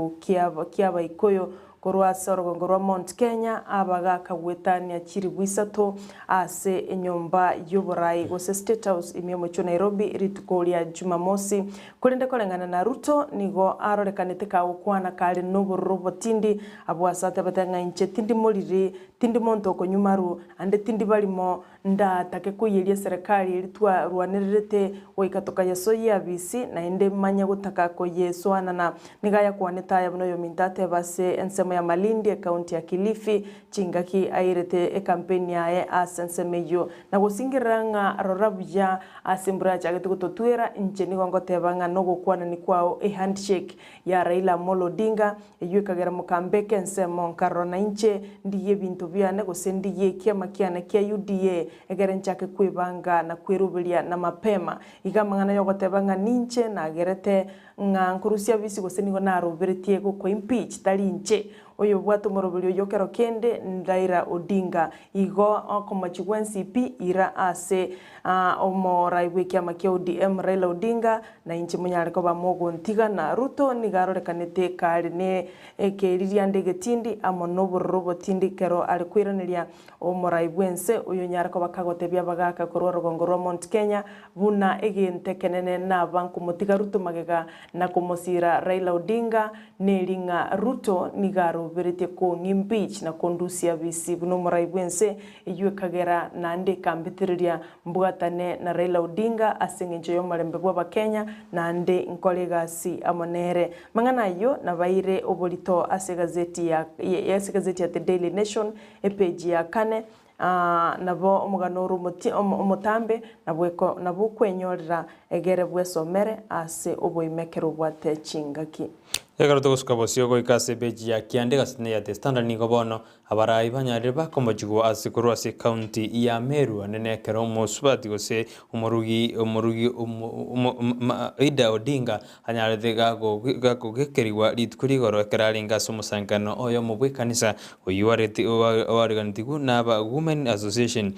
kiabaikoyo Korwa ase orogongo rwa Mount Kenya abagaaka goetania chilifu isato ase enyomba y'oborai gose State House ime y'omochie o Nairobi rituko ria Jumamosi. Korende koreng'ana na Ruto nigo arorekanete kagokwana kare nobororo obotindi abwo ase atebete ng'a inche tindi moriri, tindi monto okonywa maru, ande tindi barimo Ndatake koiyeria eserekari eria twarwanererete goika tokayesoyia abisi, naende manye gotaka koyesoanana. Nigo ayakwanete aya buna oyominto ateba ase ensemo ya Malindi, ekaunti ya Kilifi, chingaki airete ekampeni yaye ase ensemo eyio. Na gosingerera ng'a rora buya ase embura yachagete gototwera, inche nigo ngoteba ng'a nogokwanani kwao ehandshake ya Raila Amolo Odinga, Eyio ekagera mokambeka ensemo, nkarora nainche ndigie ebinto biane, gose ndigie ekiama kiane kia UDA, egere nchake kwebanga na kweroberia na mapema. Iga amang'ana yogoteba ng'a ninche nagerete ng'a nkorusia bisi gose nigo naroberetie gokwa impeach, tari inche. Oyobwate omoroberi oyio kero kende Raila Odinga. Igo okomochi gwensi pi ira ase omorai bw'ekiama kia ODM Raila Odinga, na inche monyare koba mogontigana. Ruto nigo arorekanete kare ne ekeririanda egetindi amo nobororo obotindi ekero are koiraneria omorai bw'ense oyonyare koba kagotebia abagaka korwa orogongo rwa Mount Kenya buna egento ekenene naba nkomotiga Ruto magega na komosira Raila Odinga neri ng'a Ruto nigo aroberetie kong'a impeach na kondusia bisi buna omorai bw'ense eyio ekagera naende ekambitereria Mbwatane na Raila Odinga ase engencho y'omorembe bw'Abakenya naende nkore egasi amo nere. Mang'ana ayio nabaire oborito ase egazeti ya ase egazeti ya The Daily Nation epeji ya kane nabo omogano ore omoti omotambe nabweko nabo okwenyorera egere bwesomere ase oboime ekero obwate chingaki. Ekero togosuka bosio goika ase epeji ya kianda egazeti ya The Standard nigo bono Abarai banyarire bakomochigwa ase korwa ase ekaunti ya Meru ande nekero omosubati gose omorugi omorugi Ida Odinga anyarete gakogekerigwa rituko rigoro ekero arenge ase omosangererekano oyomo bw'ekanisa oyio oareganetigwe naba Women Association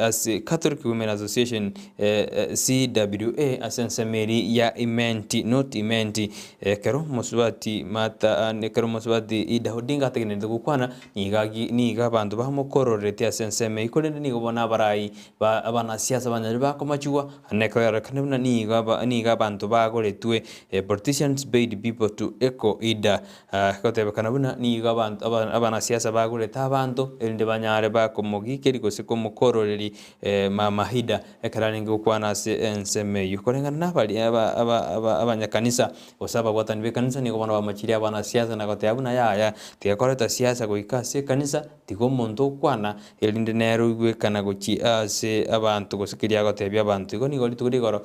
ase Catholic Women Association CWA ase ensemo eria ya Imenti North Imenti Ekero omosubati Martha, ekero omosubati Ida Odinga ategenerete gokwana, nigo agi nigo abanto bamokororerete ase ensemo eyio, korende nigo bono abarai ba abanasiasa banyare bakomachigwa, naende ekero yarorekane buna nigo aba nigo abanto bagoretwe, politicians paid people to echo Ida, gotebekana buna nigo abanto aba abanasiasa bagorete abanto erinde banyare bakomogikeria gose komokororeri mama Ida. Ekero arenge gokwana ase ensemo eyio, koreng'ana nabaria abanyakanisa, gose ababwatani b'ekanisa, nigo bono bamochirie abanasiasa na goteba buna yaya, tigakoreta siasa goika ase ekanisa, tiga omonto okwana, erinde nere oigwekana gochia ase abanto gose keria agotebia abanto. Igo nigo rituko rigoro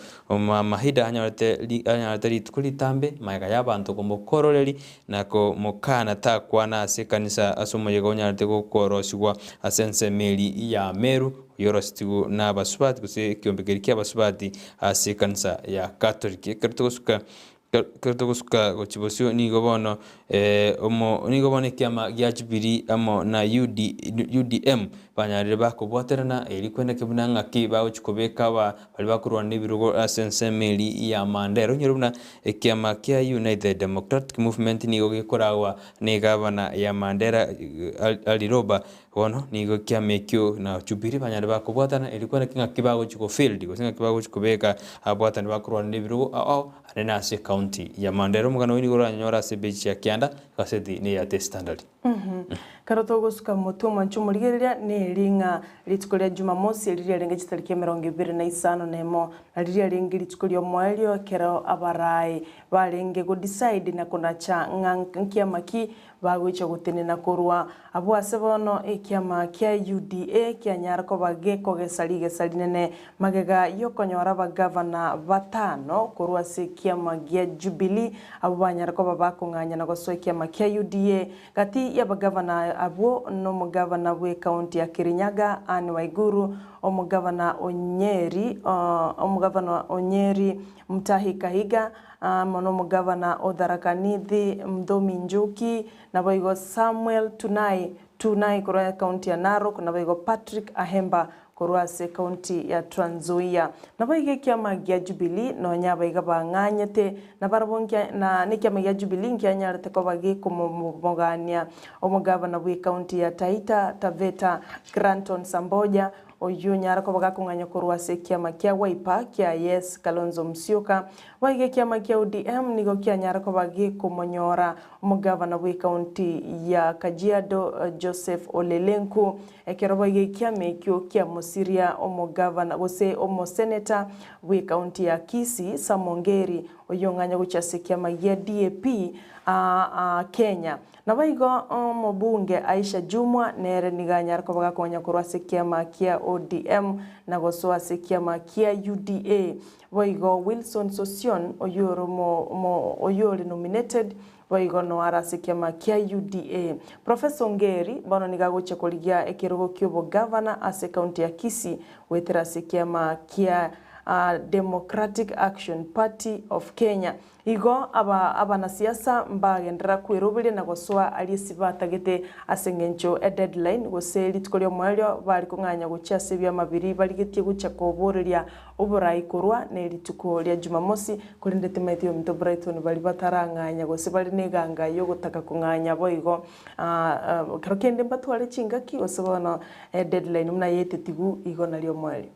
Mahida anyorete anyorete rituko ritambe magega y'abanto komokororeri na komokana takwana ase ekanisa ase omoyega onyarete gokorosigwa ase ensemo eria ya Meru. Oyorosetigwe nabasubati gose ekiombe keria ki'abasubati ase ekanisa ya Katoliki. Ekero togosuka. Ekero togosuka gochia bosio nigo bono omo nigo bono ekiama gia Jubilee amo na UD UDM banyarire bakobwaterana erio kweneke buna ng'aki bagochia kobeka aba baria bakorwana ebirogo ase ensemo eria ya Mandera. Onyore buna ekiama kia United Democratic Movement nigo gekoragwa na egavana ya Mandera Ali Roba Bono nigo ekiama ekio na Jubilee banyare bakobwatana erio kweneki ng'aki bagochia go field gose ng'aki bagochia kobeka ababwatani bakorwana ebirogo ao ao ande na ase ecounty ya Mandera. Omogano oyo nigo oranyore ase ebeji ya kianda egaseti ne ya The Standard. Ekero togosuka motwe omwanche omorigereria, neri ng'a rituko ria Jumamosi eri riarenge chitariki emerongo ebere na isano na emo, nario riarenge rituko ri'omoerio ekero abarai barenge go decide na konacha ng'a nkiama ki Bagoicha gotenena korwa abwo ase bono ekiama kia UDA kianyara koba gekogesa rigesa rinene magega yokonyora abagavana batano korwa ase ekiama gia Jubilee abwo banyara koba bakong'anya na gosoa ekiama kia UDA. Gati y'abagavana abwo nomogavana bw'ecounty ya Kirinyaga Anne Waiguru, omogavana o Nyeri omogavana o Nyeri Mutahi Kahiga, Amo nomogavana o Tharaka Nithi, Mthomi Njuki, naboigo Samuel Tunai Tunai korwa ekaunti ya Narok, naboigo Patrick Ahemba korwa ase ekaunti ya Trans Nzoia. Naboigo ekiama gia Jubilee nonya abaiga bang'anyete, nabarabwo nkia na nekiama gia Jubilee nkianyarete koba gekomogania omogavana bw'ekaunti ya Taita Taveta Granton Samboja, Oyio onyare koba gakong'anya korwa ase ekiama kia Wiper kia Yes Kalonzo Musyoka. Boigo ekiama kia ODM nigo kianyare koba gekomonyora omogavana bw'ekaunti ya Kajiado Joseph Ole Lenku. Ekero boigo ekiama ekio kiamosiria omogavana gose omoseneta bw'ekaunti ya Kisii Sam Ongeri oyio ong'anya gochia ase ekiama gia DAP Kenya. Naboigo omobunge Aisha Jumwa nere nigo anyare koba gakonya korwa ase ekiama kia ODM na gosoa ase ekiama kia UDA. Boigo Wilson Sossion oyio ore oyio ore nominated boigo noyo are ase ekiama kia UDA. Professor Ongeri bono nigo agochia korigia ekerogo ki'obogavana ase ecounty ya Kisii goetera ase ekiama kia Democratic Action Party of Kenya. Igo aba abanasiasa mbagenderera kweroberia na gosoa aria ase batagete ase engencho edeadline gose rituko ri'omoerio bare kong'anya gochia ase ebiama biria barigetie gochia koboreria oborai korwa ne rituko ria Jumamosi korende timaeti ominto Brighton baria batarang'anya gose bare neganga yogotaka kong'anya boigo kero kende mbatware chingaki gose bono edeadline buna yaetetigu igo nario omoerio.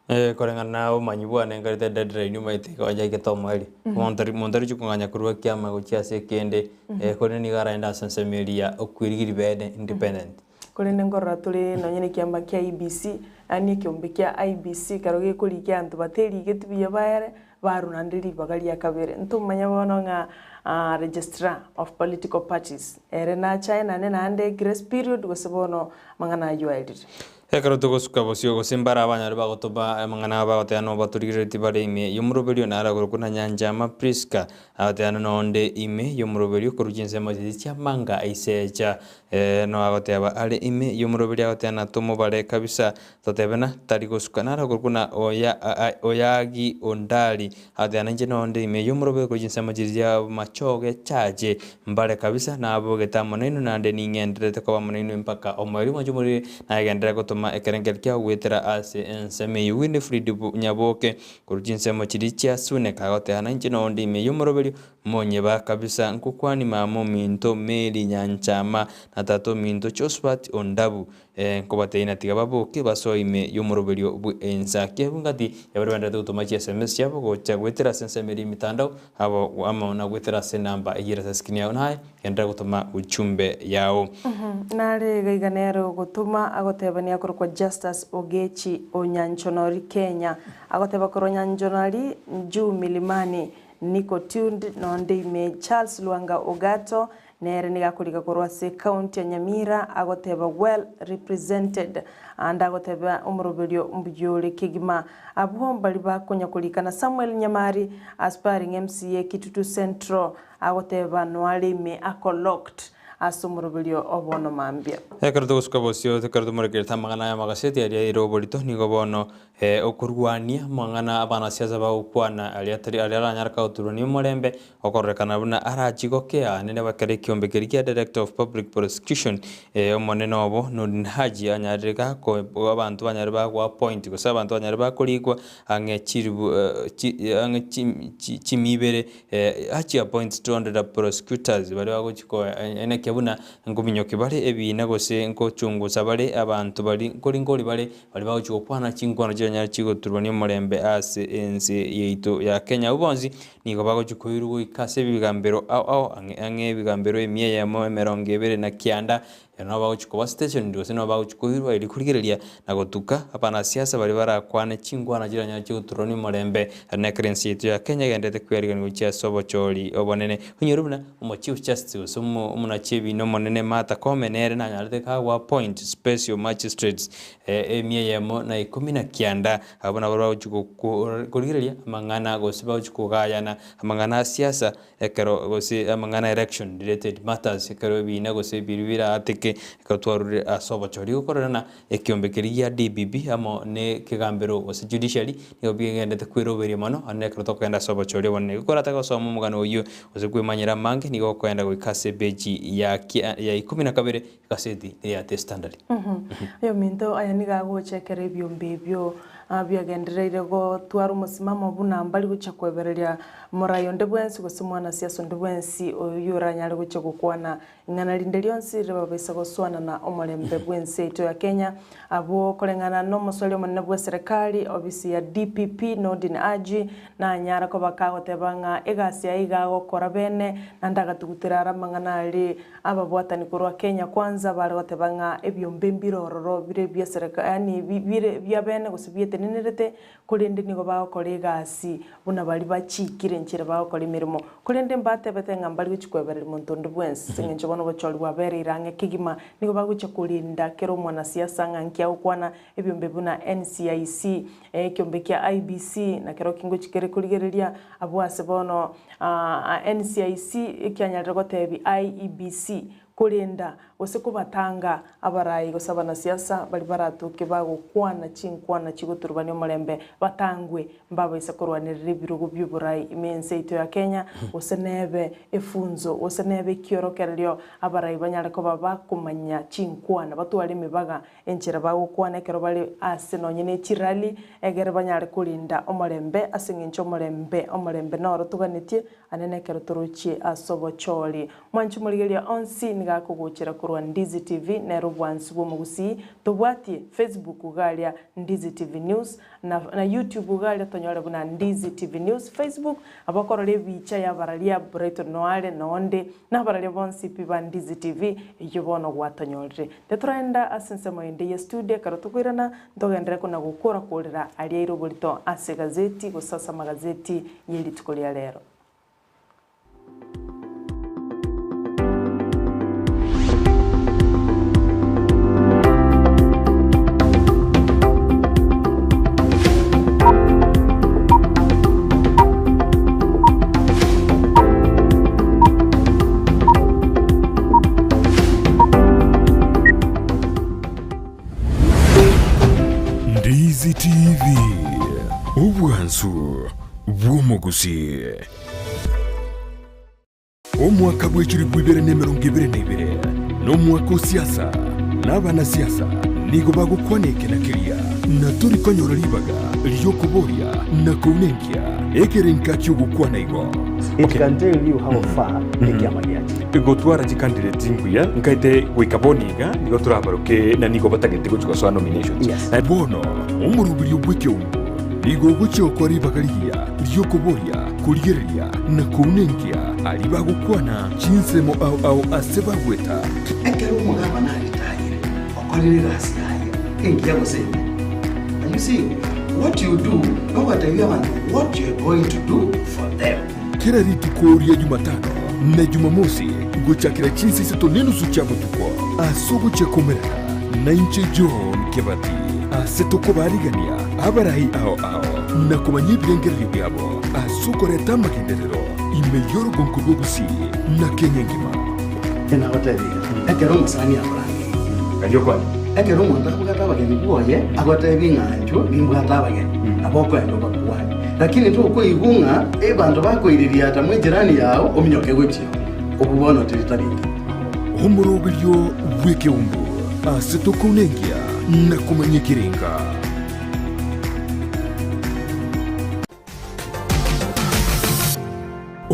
Koreng'ana na obomanyi bwane nkarete deadline omanyete igo yaigete omoerio. Omonto ri monto ariche kong'anya korwa ekiama gochia ase ekende, korende nigo araende ase ensemo eria ya okwerigeria bene independent. Korende nkorora tore nonye na ekiama kia IEBC, yaani ekeombe kia IEBC ekero gekorigia abanto baterigeti buya baere, barwa naende ribaga ria kabere. Ntomanye bono ng'a registrar of political parties ere nache aenane naende grace period gose bono amang'ana ayio aerire. Ekero togosuka bosio, gose mbare abanyare bagotoba amang'ana abo bagoteba nobatorigereretie bare ime y'omoroberio, naro agorokwa na Nyanchama Prisca, agoteba nonde ime y'omoroberio korwa chinsemo chiria chi'amanga aisecha. No agoteba are ime y'omoroberio agoteba natomobare kabisa, totebe na tari gosuka. Naro agorokwa na oya Oyagi Ondari, agoteba nainche nonde ime y'omoroberio korwa chinsemo chiria chi'amachoge chache, Mbare kabisa, nabogete amo nainwe, naende ning'endererete koba amo nainwe mpaka omoerio. Mwanche omoriri, nagenderere gotoma ekerengerio kiao goetera ase ensemo eyio. Winifred Nyaboke, korwa chinsemo chiria chia Suneka, agoteba, Nainche nonde ime y'omoroberio, monyeba kabisa, nkokwani mama ominto Mary Nyanchama, na tata ominto Josphat Ondabu. Nkobatebia ng'a tiga baboke basoe ime y'omoroberio bw'ensa. Kiabwo ngati yabaria baendererete gotoma chiSMS chiabo gocha goetera ase ensemo eria y'emitandao abo amo na goetera ase enamba eyio ere ase escreen yao naye genderera gotoma ujumbe yao. Nare iga iga nere ogotoma agotebania akorokwa Justus Ogechi o Nyanchonori Kenya agoteba korwa Nyanchonori juu milimani niko tuned nonde ime Charles Lwanga Ogato Nere nigo akoriga korwa ase ecounty ya Nyamira agoteba well represented ande agoteba omoroberio mbuya ore kegima. Abwo mbari bakonya korika na Samuel Nyamari aspiring MCA Kitutu Central agoteba noare ime ako locked. Ase omoroberio o bono mambia. Ekero togosuka bosio, ekero tomorekerete amang'ana aya amagaseti aria aire oborito, nigo bono okorwania amang'ana abanasiasa bagokwana aria atari aria aranyare kagoturwania omorembe, okororekana buna arachie gokea nere bakere ekiombe keria kia Director of Public Prosecution omonene obo Noordin Haji anyarire gako abanto banyare bago appoint gose abanto banyare bakorikwa ang'e chiribu chi ang'e chi chimia ibere Hachi appoints 200 prosecutors baria bagochia koenekia buna nkominyokia bare ebiina gose nkochungusa bare abanto baria nkori nkori bare baria bagochia gokwana chinkwana chiranyare chigoturwania omorembe ase ense yaito ya Kenya. Abwo bonsi nigo bagochia koirwa goika ase ebigambero ao ao ang'e ang'e ebigambero emia eyemo emerongo ebere na kianda Ere nabo bagochia koba stationed gose nabo bagochia koirwa erio korigereria na gotuka abanasiasa baria barakwane chinkwana chiranyare chigoturania omorembe na ekero ense yaito ya Kenya egenderete kwearigania gochia ase obochori obonene. Onyore buna omo chief justice gose omo omonachi ebina omonene Martha Koome nere nanyarete kago appoint special magistrates emia eyemo na ikomi na kianda abwo nabo bagochia korigereria amang'ana gose bagochia kogayana amang'ana a siasa Ekero gose amang'ana election related matters ekero ebiina gose ebiru biraateke ekero twarure ase obochori gokorerana ekiombe keria gia DPP amo ne ekegambero gose judiciary nigo bigenderete kweroberia mono naende ekero tokogenda ase obochori obonene. Igo koratake gosoma omogano oyio gose kwemanyera amange nigo okoenda goika ase epeji ya kia ya ikomi na kabere egaseti ya The Standard. Oyominto aya nigo agocha ekero ebiombe ebio biagendereire gotwara omosimamo buna mbari gochia koebereria morai onde bwensi gose mwanasiasa onde bwensi oyio oranyare gochia gokwana ing'ana rinde rionsi ribabaisa gosoanana omorembe bw'ense yaito ya Kenya. Abwo koreng'ana nomoswali omonene bw'eserekari obisi ya DPP Nordin Haji nanyara koba kagoteba ng'a egasi yaye iga agokora bene naende agatugutera are amang'ana aria Ababwatani korwa Kenya Kwanza bare goteba ng'a ebiombe mbire ororo bire bia sereka yaani bire bia bene gose bietenenerete, korende nigo bagokora egasi buna baria bachiikire enchera bagokora emeremo. Korende mbatebete ng'a mbari gochia koebereria monto onde bwensi ase eng'encho bono obochori bwabereire ang'e kegima, nigo bagochia korinda kera omwanasiasa ng'a nki agokwana, ebiombe buna NCIC, ekiombe kia IEBC na kerokio ngochia kere korigereria abwo ase bono NCIC ekianyarire gotebia IEBC korenda gose kobatanga abarai gose abanasiasa baria baratoke bagokwana chinkwana chigoturubania omorembe batangwe mbabaisa korwanerera ebirogo bi'oborai ime y'ense yaito ya Kenya gose nebe efunzo gose nebe ekiorokererio abarai banyare koba bakomanya chinkwana batware emibaga Enchera bagokwana ekero bare ase nonye ne chirali, egere banyare korinda omorembe, ase engencho omorembe, omorembe noro toganetie, ane nekero torochie ase obochori. Mwanche omorigereria onsi nigo akogochera korwa Ndizi TV, nere obwansu bw'omogusii, tobwatie Facebook iga aria Ndizi TV News, na na YouTube iga aria tonyore buna Ndizi TV News, Facebook, abo okorora ebicha y'abararia Brighton Noare na onde, na abararia bonsi pi ba Ndizi TV, eyio bono gwatonyorire. Tetoraenda ase ensemo ende ye studio ekero tokoirana, ntogenderere kona gokora korera aria aire oborito ase egazeti gose ase amagazeti ye rituko ria rero. Ndizi TV, obwansu bw'omogusii. Omwaka bw'echilifu ibere na emerongo ebere na ibere nomwaka o siasa, na abanasiasa nigo bagokwana eke na keria, na tori konyora ribaga ri'okoboria na kounenkia ekerenka ki'ogokwana igo. It can tell you how far ekiama giachire. Gotwara chicandidate mbuya nkaete goika bono iga nigo torabaroke na nigo batagete gochia gosoa nominations. Yes. Na bono omoroberio bw'ekeungo nigo ogochia gokora ribaga rigiya ri'okoboria, korigereria, na kounenkia aria bagokwana chinsemo ao ao ase bagweta. Ekero omogabana aritayire, okorire egasi yaye engiya gose embe. And you see, what you do, nogotebia abanto what you are going to do for them. Kera rituko ria Jumatano na Jumamosi gochakera chinsa isato nenusu chia botuko ase ogochia komerana nainche John Kebati ase tokobarigania abarai ao ao na komanya ebirengererio biabo ase okoreta amagenderero ime y'orogonko rw'Ogusii na Kenya engima. Enagotebia iga, ekero omosani akorangeirie, ekero omonto abwate abageni bwoye, agotebie ng'a inchuo nimbwate abageni, nabo okoenda obakwanie. Lakini tokoigwa ng'a abanto bakoiriria ata mw'ejirani yao ominyoke gochia oo, obwo bono teri tari engiya. Omoroberio bw'ekeumbu ase tokounenkia na komanya ekerenga.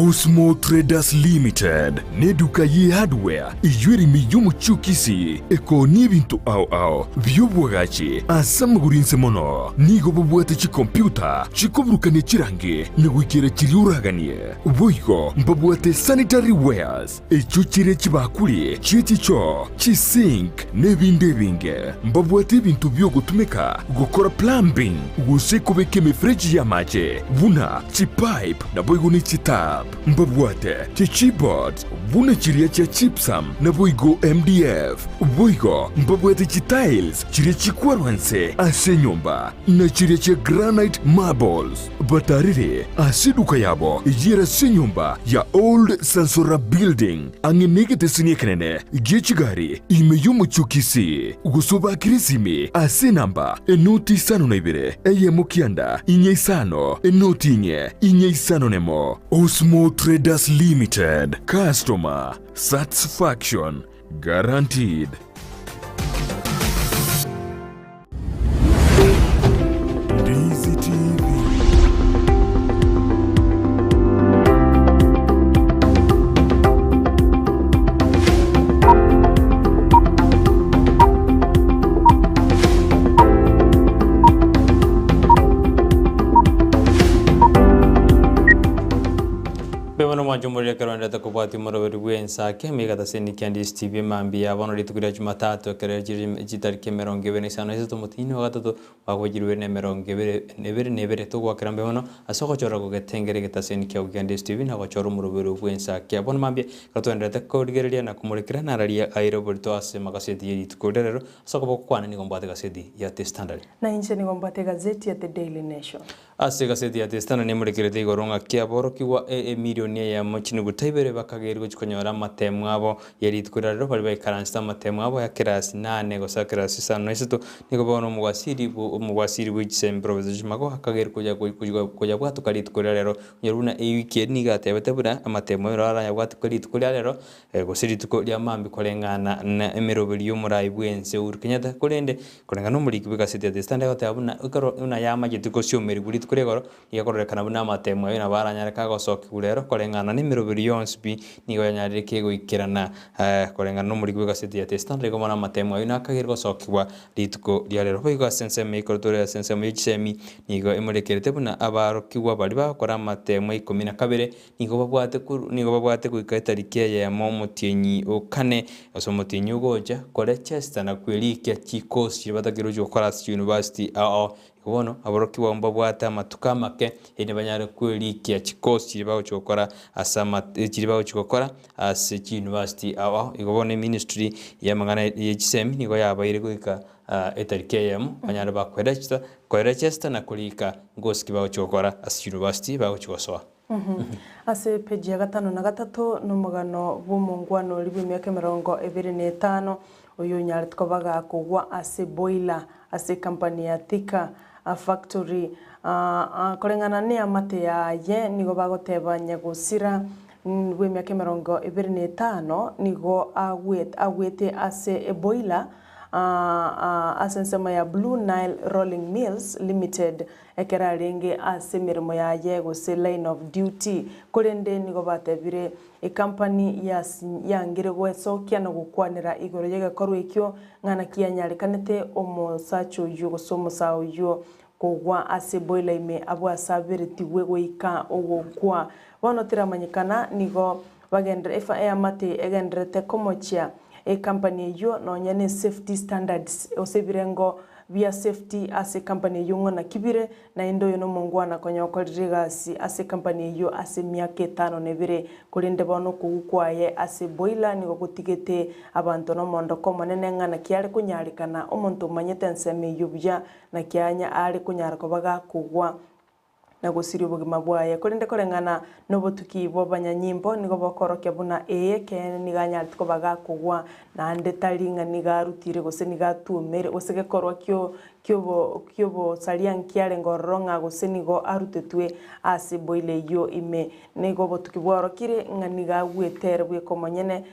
Osmo Traders Limited neduka ye hardware eyio ere ime y'omochie o Kisii ekoonia ebinto ao ao bi'oboagachi ase amagoro inse mono. Nigo babwate chikompiuta chikoburukania chirangi na goikera chiria oraganie. Boigo mbabwate sanitary wares echio chire chibakuri chie chichoo, chisink na ebinde ebinge. Mbabwate ebinto bi'ogotumeka gokora plumbing gose kobeka emefereji y'amache buna chipipe naboigo ne chitap. Mbabwate chichipboards buna chiria chia gypsum naboigo MDF. Boigo mbabwate chitiles chiria chikwarwa nse ase enyomba na chiria chia granite marbles. Batarire ase eduka yabo eyio ere ase enyomba ya Old Sansora Building ang'e negeteseni ekenene gie chigari ime y'omochie o Kisii, gose obakere esimi ase enamba enoti isano na ibere eyemo kianda inye isano enoti inye inye isano nemo. Osmo Traders Limited, Customer Satisfaction Guaranteed. Ndizi TV. Mbuya mono mwanche omorero ekero oenderete kobwatia omoroberi bw'ensake, emegata ase Nicky and His TV mambia ya bono rituko ria Jumatatu ekero chiri chitariki emerongo ebere na isano na isato omotienyi o gatato mwaka bwa chilifu ibere na emerongo ebere na ebere na ebere. Togoakera mbuya mono ase ogochora gogetengera egetaseni kiago kia Ndizi TV na gochora omoroberi bw'ensake. Bono mambia ekero toenderete korigereria na komorekera nararia aire oborito ase amakaseti ye rituko riria rero ase okoboko kwane nigo mbwate egaseti ya The Standard. Na inche nigo mbwate egazeti ya The Daily Nation. Ase egaseti ya The Standard nemorekerete igoro ng'a kiaborokigwa emilioni eyemo chinuguta ibere bakageirwe gochia konyora amatemo abo ye rituko riria rero baria baikaransete amatemo abo ya kerasi nane gose kerasi isano na isato nigo bono omogwasiri omogwasiri bwe chisemi Professor Joshua Magoha akageirwe konya koyabwatoka rituko riria rero onye buna ewiki eri nigo atebete buna amatemo ero arayabwatoke rituko ria rero gose rituko ria mambia koreng'ana na emeroberi y'omorai bw'ense Uhuru Kenyatta korende Koreng'ana nomoriki bw'egaseti ya The Standard agoteba buna ekero buna yamacheti gosiomerigwa rituko ria igoro, nigo ekororekana buna amatemo ayio nabo aranyare kagosokigwa rero koreng'ana nemeroberi yonsi pi nigo yanyarire kegoikerana koreng'ana nomoriki bw'egaseti ya The Standard igo bono amatemo ayio nakageire gosokigwa rituko ria rero. Boigo ase ensemo eye ekero tore ase ensemo ye chisemi nigo emorekerete buna abarokigwa baria bagokora amatemo ikomi na kabere Nigo babwate koru nigo babwate goika etariki eyemo omotienyi o kane, gose omotienyi ogocha, korechesta na kwerikia chikosi chiria batakeire gochia gokora ase chiuniversity ao ao. Igo bono, aborokigwa abwo mbabwate amatuko amake, erinde banyare kwerikia chikosi chiria bagochia gokora ase ama chiria bagochia gokora ase chiuniversity ao ao. Igo bono eministry ya amang'ana ye chisemi nigo yabaire goika etariki eyemo, banyare bakoerechesta koerechesta na korika ngosi ki bagochia gokora ase chiuniversity bagochia gosoa. Ase epeji ya gatano na gatato nomogano bw'omongwana oria bw'emiaka emerongo ebere na etano, oyonyarete koba gakogwa ase boiler ase ecompany ya Thika Factory. Koreng'ana neamate yaye nigo bagoteba nyagosira bw'emiaka emerongo ebere na etano nigo agwete ase eboiler ase ensemo ya Blue Nile Rolling Mills Limited Ekero arenge ase emeremo yaye gose line of duty, korende nigo batebire ecompany yangire gwesokia na gokwanera igoro y'egekorwa ekio ng'a naki yanyarekanete omosacha oyio gose omosae oyio kogwa ase boiler ime abwo ase aberetigwe goika ogokwa. Bono teramanyekana nigo bagendere efa eamate egendererete komochia ecompany eyio nonya ne safety standards gose ebirengo bia safety ase ecompany eyio ng'a naki bire, naende oyo nomongwana konya okorire egasi ase ecompany eyio ase emiaka etano na ebere, korende bono okogwa kwaye ase boiler nigo gotigete abanto nomoondoko omonene ng'a naki are konyarekana omonto omanyete ensemo eyio buya naki anya are konyara koba gakogwa. na gosiria obogima bwaye. Korende koreng'ana nobotuki bw'abanyanyimbo nigo bokorokia buna ee, ekeene nigo anyarete koba gakogwa, naende tari ng'a nigo arutire gose nigo atuomere, gose gekorwa kio kiobo kiobosaria nkiarenge ororo ng'a gose nigo arutetwe ase eboila eyio ime. Nigo obotuki bwaorokire ng'a nigo agwete ere bweka omonyene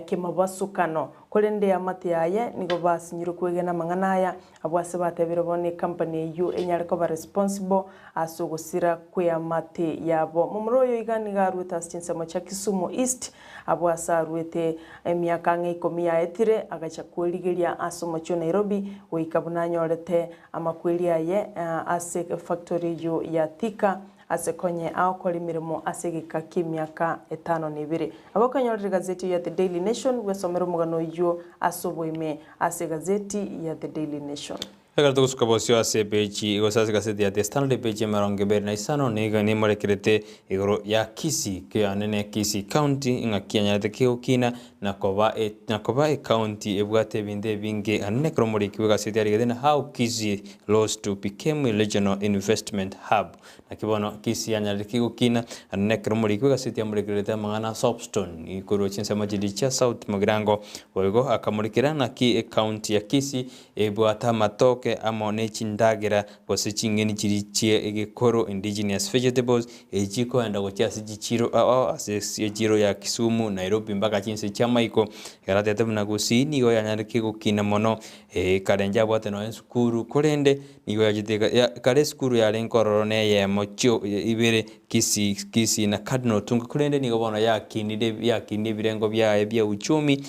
kemobasukano. Korende eamate yaye nigo basinyirwe kwegena amang'ana aya, Abwo ase batebire bono ecompany eyio enyare koba responsible ase ogosira kweamate yabo. Momura oyo iga nigo aruete ase chinsemo chia Kisumu East abwo ase aruete emiaka ang'e ikomi yaetire agacha kwerigeria ase omochie o Nairobi goika buna anyorete amakweri aye ase efactory eyio ya Thika Ase konye agokora emeremo ase egeka ki'emiaka etano na ebere. Nabo okanyorire egazeti eyio ya The Daily Nation, bwesomere omogano oyio ase oboime ase egazeti ya The Daily Nation. Ekero togosuka bosio ase epeji gose ase egaseti ya The Standard epeji emerongo ebere na isano nigo nemorekerete igoro ya Kisii kiane ne Kisii County ng'aki yanyarete kegokina na koba na koba ecounty ebwate ebinto ebinge anene ekero omoriki bw'egaseti arigete na How Kisii Rose to Became a Regional Investment Hub. Naki bono Kisii yanyarire ki gokina, naende nekero omoriki bw'egaseti amorekererete amang'ana a Soapstone korwa chinsemo chiria chia South Mugirango. Boigo akamorikera naki ecounty ya Kisii ebwate amatoke amo ne chindagera gose ching'eni chiria chie egekoro, indigenous vegetables, echi chikoenda gochia ase chichiro ao ao ase echiro ya Kisumu, Nairobi mpaka chinse chi'amaiko. Ekero atebete buna Gusii nigo yanyarire ki gokina mono. Ee, kare inche abwate nonya esukuru, korende nigo yachete eka ya kare esukuru yarenge ororo na eyemo chio ibere Kisii Kisii na Cardinal Otunga, korende nigo bono yakinire yakinia ebirengo biaye bia uchumi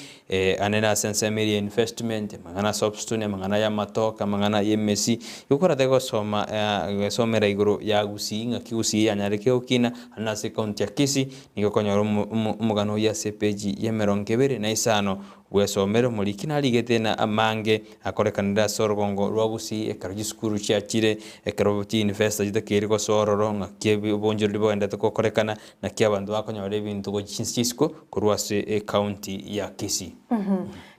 ande na ase ensemo eria ya investment, amang'ana ase obstone, amang'ana ya amatoke, amang'ana ya emesi. Igo korate gosoma gosomera igoro ya Gusii ng'aki Gusii yanyarire gokina ande ase ecounty ya Kisii, nigo okonyora omo omo omogano oyio ase epeji ya emerongo ebere na isano. Bwesomere omoriki narigete na amange akorekanire ase orogongo rwa Gusii ekero chisukuru chiachire, ekero chiuniversity chitakeire gosoa ororo, ng'aki ebi obonchoreri bogenderete gokorekana, naki abanto bakonyora ebinto gochia chinse chia isiko korwa ase ecounty ya Kisii.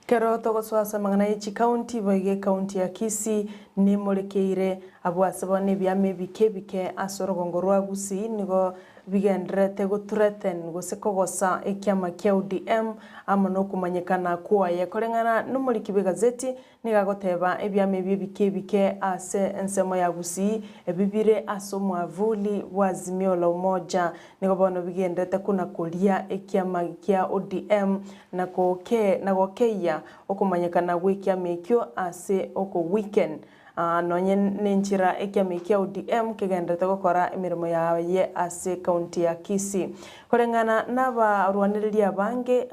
Kero togosoa ase amang'ana ye chikaunti, boigo ecounty ya Kisii nemorekeire abwo ase bono ebiama ebike ebike ase orogongo rwa Gusii nigo bigendererete gothreaten gose kogosa ekiama kia ODM amo nokomanyekana kwaye. Koreng'ana nomoriki bw'egazeti nigo agoteba ebiama ebi ebike ebike ase ensemo ya Gusii ebi bire ase omwavuli bwa Azimio la Umoja nigo bono bigendererete kona koria ekiama kia ODM na goke na gokeyia okomanyekana gw'ekiama ekio ase oko weaken Nonye nenchera ekiama ekia ODM kegendererete gokora emeremo yaye ase ekaunti ya Kisii. Koreng'ana nabarwanereria abange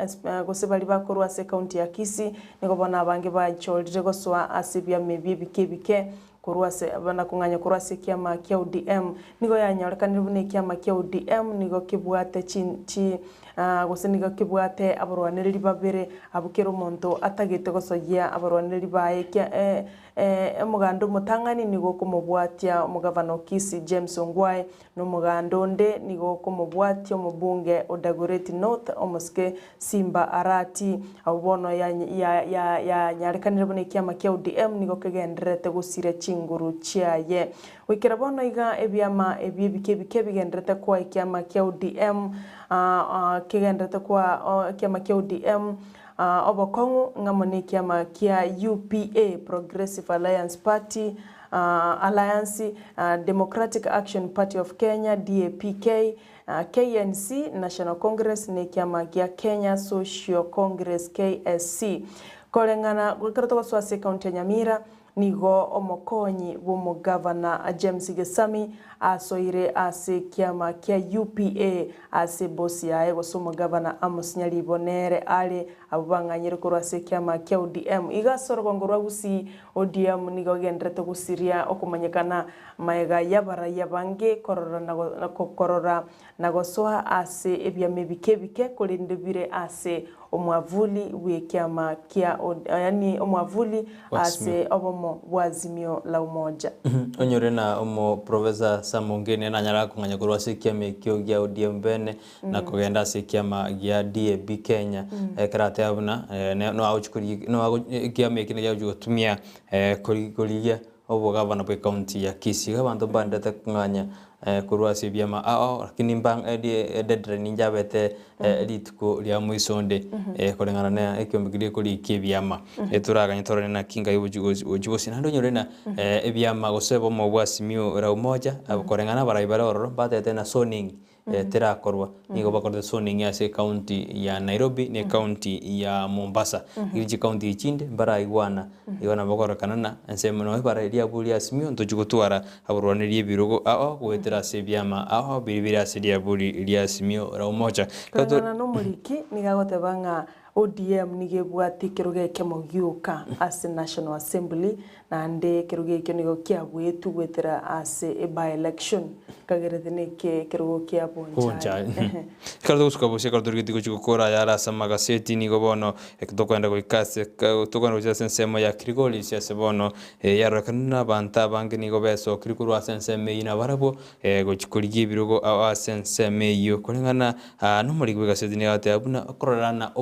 gose baria bakorwa ase ekaunti ya Kisii, nigo bono abange bachorire gosoa ase ebiama ebi ebike ebike korwa ase na kong'anya korwa ase ekiama kia ODM. Nigo yanyorekanire buna ekiama kia ODM nigo kebwate chi gose nigo kebwate abarwanereri babere abwo kera omonto atagete gosoyia abarwanereri baye ekia Omoganda omotang'ani nigo okomobwatia omogavana o Kisii James Ongwae, na omoganda onde nigo okomobwatia omobunge o Dagoretti North omosike Simba Arati. Abwo bono yanyarekanire buna ekiama kia ODM nigo kegendererete gosiria chinguru chiaye. Goikera bono iga ebiama ebi ebike ebike bigendererete koa ekiama kia ODM kegendererete koa ekiama kia ODM Obokong'u ng'amo nekiama kia UPA, Progressive Alliance Party, Alliance, Democratic Action Party of Kenya, DAPK, KNC, National Congress, nekiama gia Kenya Social Congress, KSC. Koreng'ana ekero togosoa ase ekaunti ya Nyamira, Nigo omokonyi bw'omogavana James Gesami asoire ase ekiama kia UPA ase ebosi yaye gose omogavana Amos Nyaribo nere are abwo bang'anyire korwa ase ekiama kia ODM. Iga ase orogongo rwa Gusii, ODM nigo egendererete gosiria okomanyekana maega y'abaraia bange korora na korora na gosoa ase ebiama ebike ebike korende bire ase omwavuli bw'ekiama kia yaani omwavuli ase obomo bwa Azimio la Umoja. Onyore na omoprofessor Sam Ongeni nanyare akong'anya korwa ase ekiama ekio gia ODM bene na kogenda ase ekiama gia DAP Kenya ekero ateba buna noagochi korigia noago ekiama eki nagiagochi gotumia korigia obogavana bwe county ya Kisii. Iga abanto mbaendete kong'anya. Korwa ase ebiama ao, lakini mbang deadline ninjabete rituko ria moiso onde koreng'ana na ekiombe keria gekorikia ebiama. Toraganye torore naki ngai ogochi gochi gose naende onyore ng'a ebiama gose obomo bwa Azimio la Umoja koreng'ana abarai bare ororo mbatebete ng'a zoning terakorwa. Nigo bakorete zoning ase ecounty ya Nairobi na ecounty ya Mombasa. Lakini chicounty echi chinde mbaraigwana igo nabo okororekana ng'a ensemo noyo bare riabu ria Azimio ntochi gotwara Aborwanerie ebirogo ao goetera ase ebiama ao biria bire ase riaburi ria Azimio la Umoja. Koreng'ana nomoriki nigo agoteba ng'a ODM nigo ebwate ekerogo ekemo gioka ase National Assembly naende ekerogo ekio nigo kiabuetwe goetera ase by-election kagerete neke ekerogo kia Bonchari. Bonchari. Ekero togosuka bosie ekero torigetie gochia gokora ayare ase amagaseti nigo bono tokoenda goika ase tokoenda gochia ase ensemo ya Kilgoris ase bono Yarorekana na abanto abange nigo besokire korwa ase ensemo eyio nabarabwo gochia korigia ebirogo ao ase ensemo eyio. Koreng'ana nomoriki bw'egaseti nigo agoteba buna okororana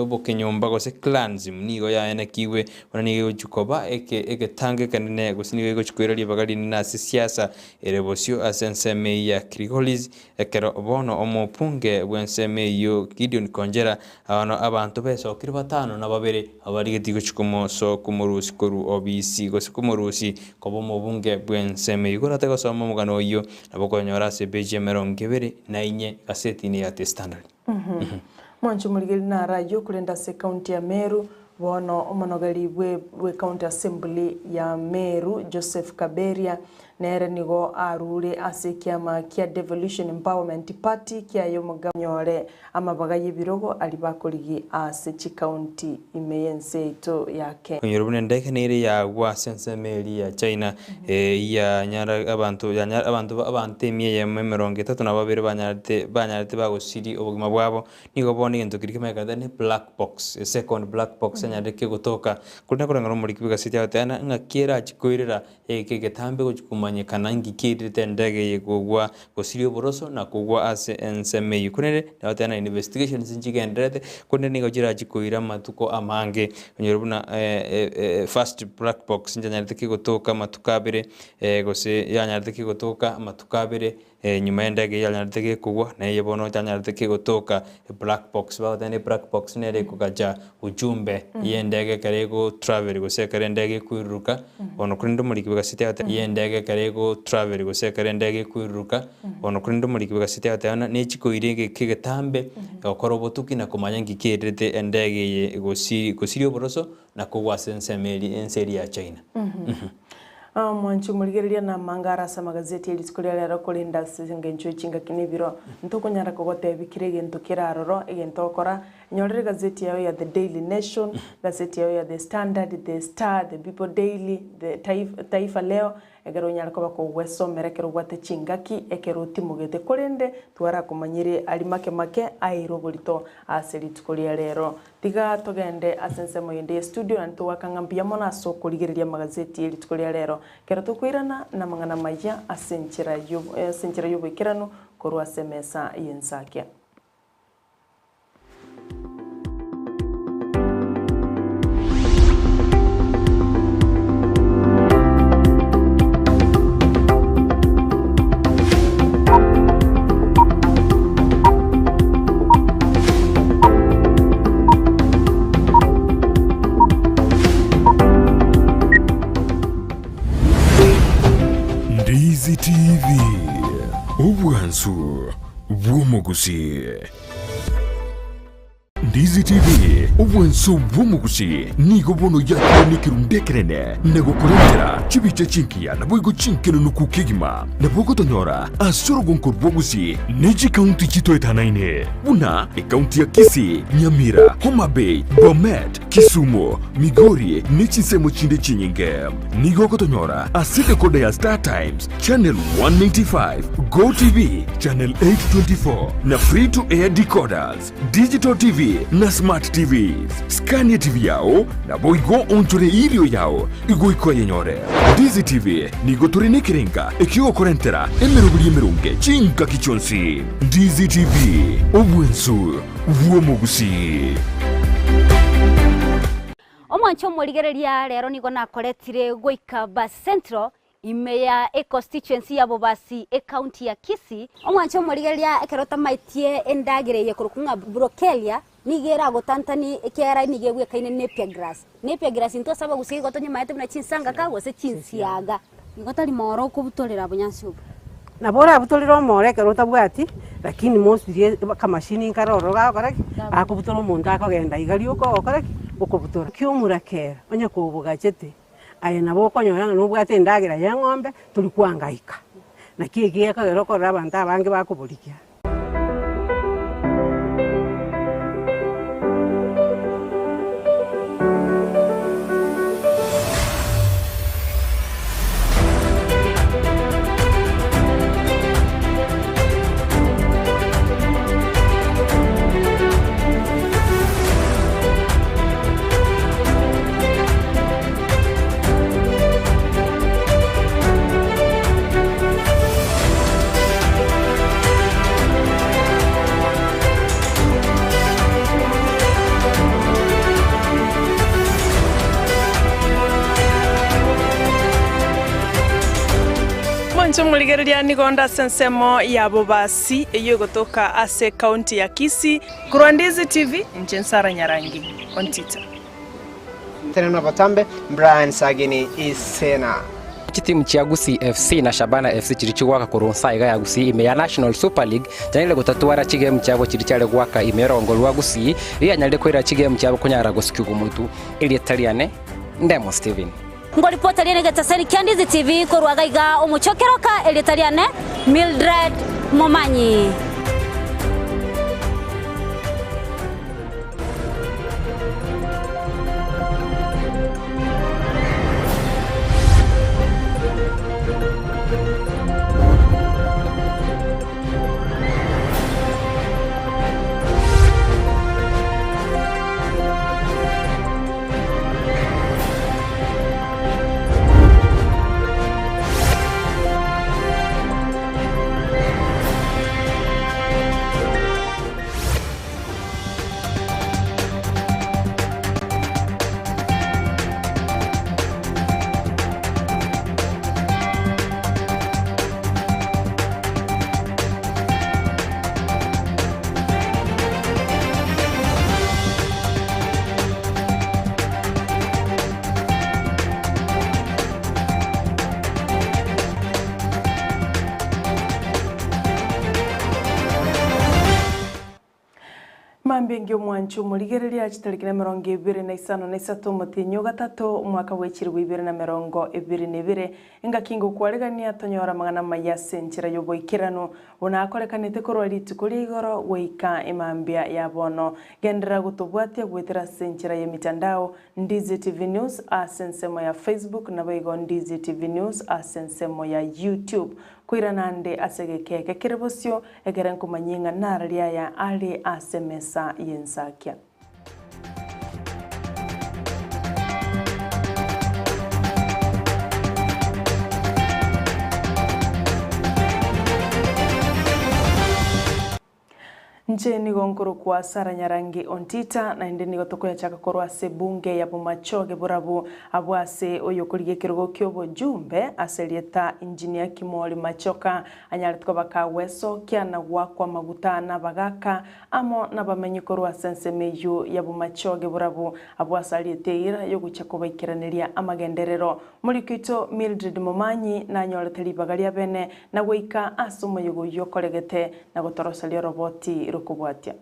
obokenyomba gose clansm nigo yaenekigwe buna nigo egochia koba egetango ekenene gose nigo egochia koira ribaga rinene ase siasa ere bosio ase ensemo eyio ya Kilgoris Ekero bono omopunge bw'ensemo eyio Gideon Konjera Bono abanto besokire batano na babere, abarigetie gochia komoso komorusia korwa obisi, gose komorusia koba omobunge bw'ensemo eyio. Korate gosoma omogano oyio, nabo okonyora ase epeji emerongo ebere na inye egasetini ya The Standard. Mwanche omorigeri naro ayio korende ase ekaunti ya Meru, bono omonogeri bwe bw'ecounty assembly ya Meru Joseph Kaberia Nere nigo arure ase ekiama kia Devolution Empowerment Party kiaye omogabane onyore amabaga y'ebirogo aria bakorigi ase chikaunti ime y'ense yaito ya Kenya. Onyore buna endege nere yagwa ase ensemo eria ya China, yanyara abanto yanyara abanto abanto emia eyemo emerongo etato na babere banyarete banyarete bagosiria obogima bwabo. Nigo bono egento keria kemanyekane ne black box, a second black box enyarete kegotoka. Korende koreng'ana omoriki bw'egaseti agoteba ng'aki erachi koirera Eke getambe gochia komanyekana inki kiairerete endege eye kogwa gosiria oboroso na kogwa ase ensemo eyio. Korende nagoteba na investigations nchigendererete korende nigo chirachie koira amatuko amange onyore buna first black box nchanyarete kegotoka amatuko abere gose yanyarete kegotoka amatuko abere Nyuma y'endege eyio yanyarete gekogwa, na eye bono tanyarete kegotoka, eblack box, bagoteba ng'a eblack box nere ekogacha ujumbe y'endege ekero ego travel gose ekero endege ekoiruruka, bono korende omoriki bw'egaseti agoteba y'endege ekero ego travel gose ekero endege ekoiruruka, bono korende omoriki bw'egaseti agoteba ng'a nechikoira egeka egetambe, gokora obotuki na komanya nki kererete endege eye gosi gosiria oboroso na kogwa ase ensemo eria ense eria ya China. Omwanchi omorigereria namanga are ase amagazeti e rituko ria rero korende ase engencho ye chingaki na ebiro ntokonyara kogotebia kera egento kere aroro egento okora nyorera egazeti yao ya The Daily Nation, egazeti yao ya The Standard, The Star, The People Daily, The Taifa Leo ekero onyare koba kogwesomera ekero obwate chingaki ekero otimogete korende twarakomanyire aria make make aeire oborito ase rituko ria rero. Tiga togende ase ensemo yende ye studio naende togoaka ng'a mbuya mono ase okorigereria amagazeti ye rituko ria rero. Ekero tokoirana namang'ana amaya ase enchera ase enchera y'oboikeranu korwa ase emesa y'ensakia. Ndizi TV, obwansu bw'omogusii. Ndizi TV, obwansu bw'omogusii, nigo bono yakire nekerundu ekenene na gokorentera chibicha chingiya naboigo chinkenenuku kegima. Nabo ogotonyora ase orogonko rwa Gusii ne chikaunti chitoetanaine buna ekaunti ya Kisii, Nyamira, Homa Bay, Bomet, Kisumu, Migori ne chinsemo chinde chinyinge. Nigo ogotonyora ase decoder ya Star Times, Channel 195, Go TV, Channel 824 na Free to Air decoders, Digital TV na Smart TVs. Scania TV yao naboigo onchore irio yao igoika oyenyore. Ndizi TV nigo tore nekerenga ekiogokorentera emeroberi emeronge chingaki chionsi. Ndizi TV, obwensu bw'omogusii. Omwanche omorigereria rero nigo nakoretire goika Bas Central. Ime ya econstituency ya Bobasi, ecounty ya Kisii. Omwanche omorigereria ekero otamaitie endagera eye ekorokwa ng'a Brockelia, nigo eragotantanie ekiagera nigo egwekaine Napier grass. Napier grass intwe ase abagusii igo tonyemaete buna chinsangaka gose chinsiaga. Igo tari mooro okobutorera obonyansi obo. Nabo orabutorere omoro ekero otabwati, lakini mostly akamashini nkare ororo gagokora ki? Gakobutora omonto akogenda iga rioka ogokora ki? Okobutora. Ki omorakera onye kobogachete, aye nabo okonyora ng'a nobwate endagera ya eng'ombe tori koangaika. Naki eki gekogera okorora abanto abange bakoborigia. Mwanche omorigereria nigo nde ase ensemo ya Bobasi eyio egotoka ase ekaunti ya Kisii. Korwa Ndizi TV, inche Nsara Nyarangi, Ontita. Tenena botambe, Brian Sagini Isena. Chitimu chia Gusii FC na Shabana FC chiria chigoaka korwa nsa iga ya Gusii ime ya National Super League chianyarire gotatwara chigemu chiabo chiria chiare goaka ime y'orogongo rwa Gusii rianyarire koira chigemu chiabo konyara gosikigwa motu. Erieta riane Ndemo Steven. Ngoripota riane egetasani kia Ndizi TV korwa gaiga omochie o Keroka erieta riane Mildred Momanyi. Mambia engiya omwancho omorigereria chitariki na emerongo ebere na isano na isato omotienyi o gatato omwaka bwe chilifu ibere na emerongo ebere na ebere, engaki ngokwaregania tonyore amang'ana amaya ase enchera y'oboikeranu buna akorekanete korwa rituko ria igoro goika emambia ya bono. Genderera gotobwatia goetera ase enchera y'emitandao, Ndizi TV News ase ensemo ya Facebook naboigo Ndizi TV News ase ensemo ya YouTube. Koirana ande ase egeka eke kere bosio, ekere nkomanyie ng'a nararie aya are ase emesa y'ensakia. Inche nigo nkorokwa Sarah Nyarangi Ontita, naende nigo tokoyachaka korwa ase ebunge ya Bomachoge Borabu, abwo ase oyokorigia ekerogo ki'obojumbe ase erieta Engineer Kimori Machoka anyarete koba kagwesokia na goakwa amaguta nabagaka amo nabamenyi korwa ase ensemo eyio ya Bomachoge Borabu, abwo ase ariete eira yogochia kobaikeraneria amagenderero. Moriki oito Mildred Momanyi nanyorete ribaga ria bene na goika ase omoyega oyio okoregete na gotoroseria oroboti rokobwatia.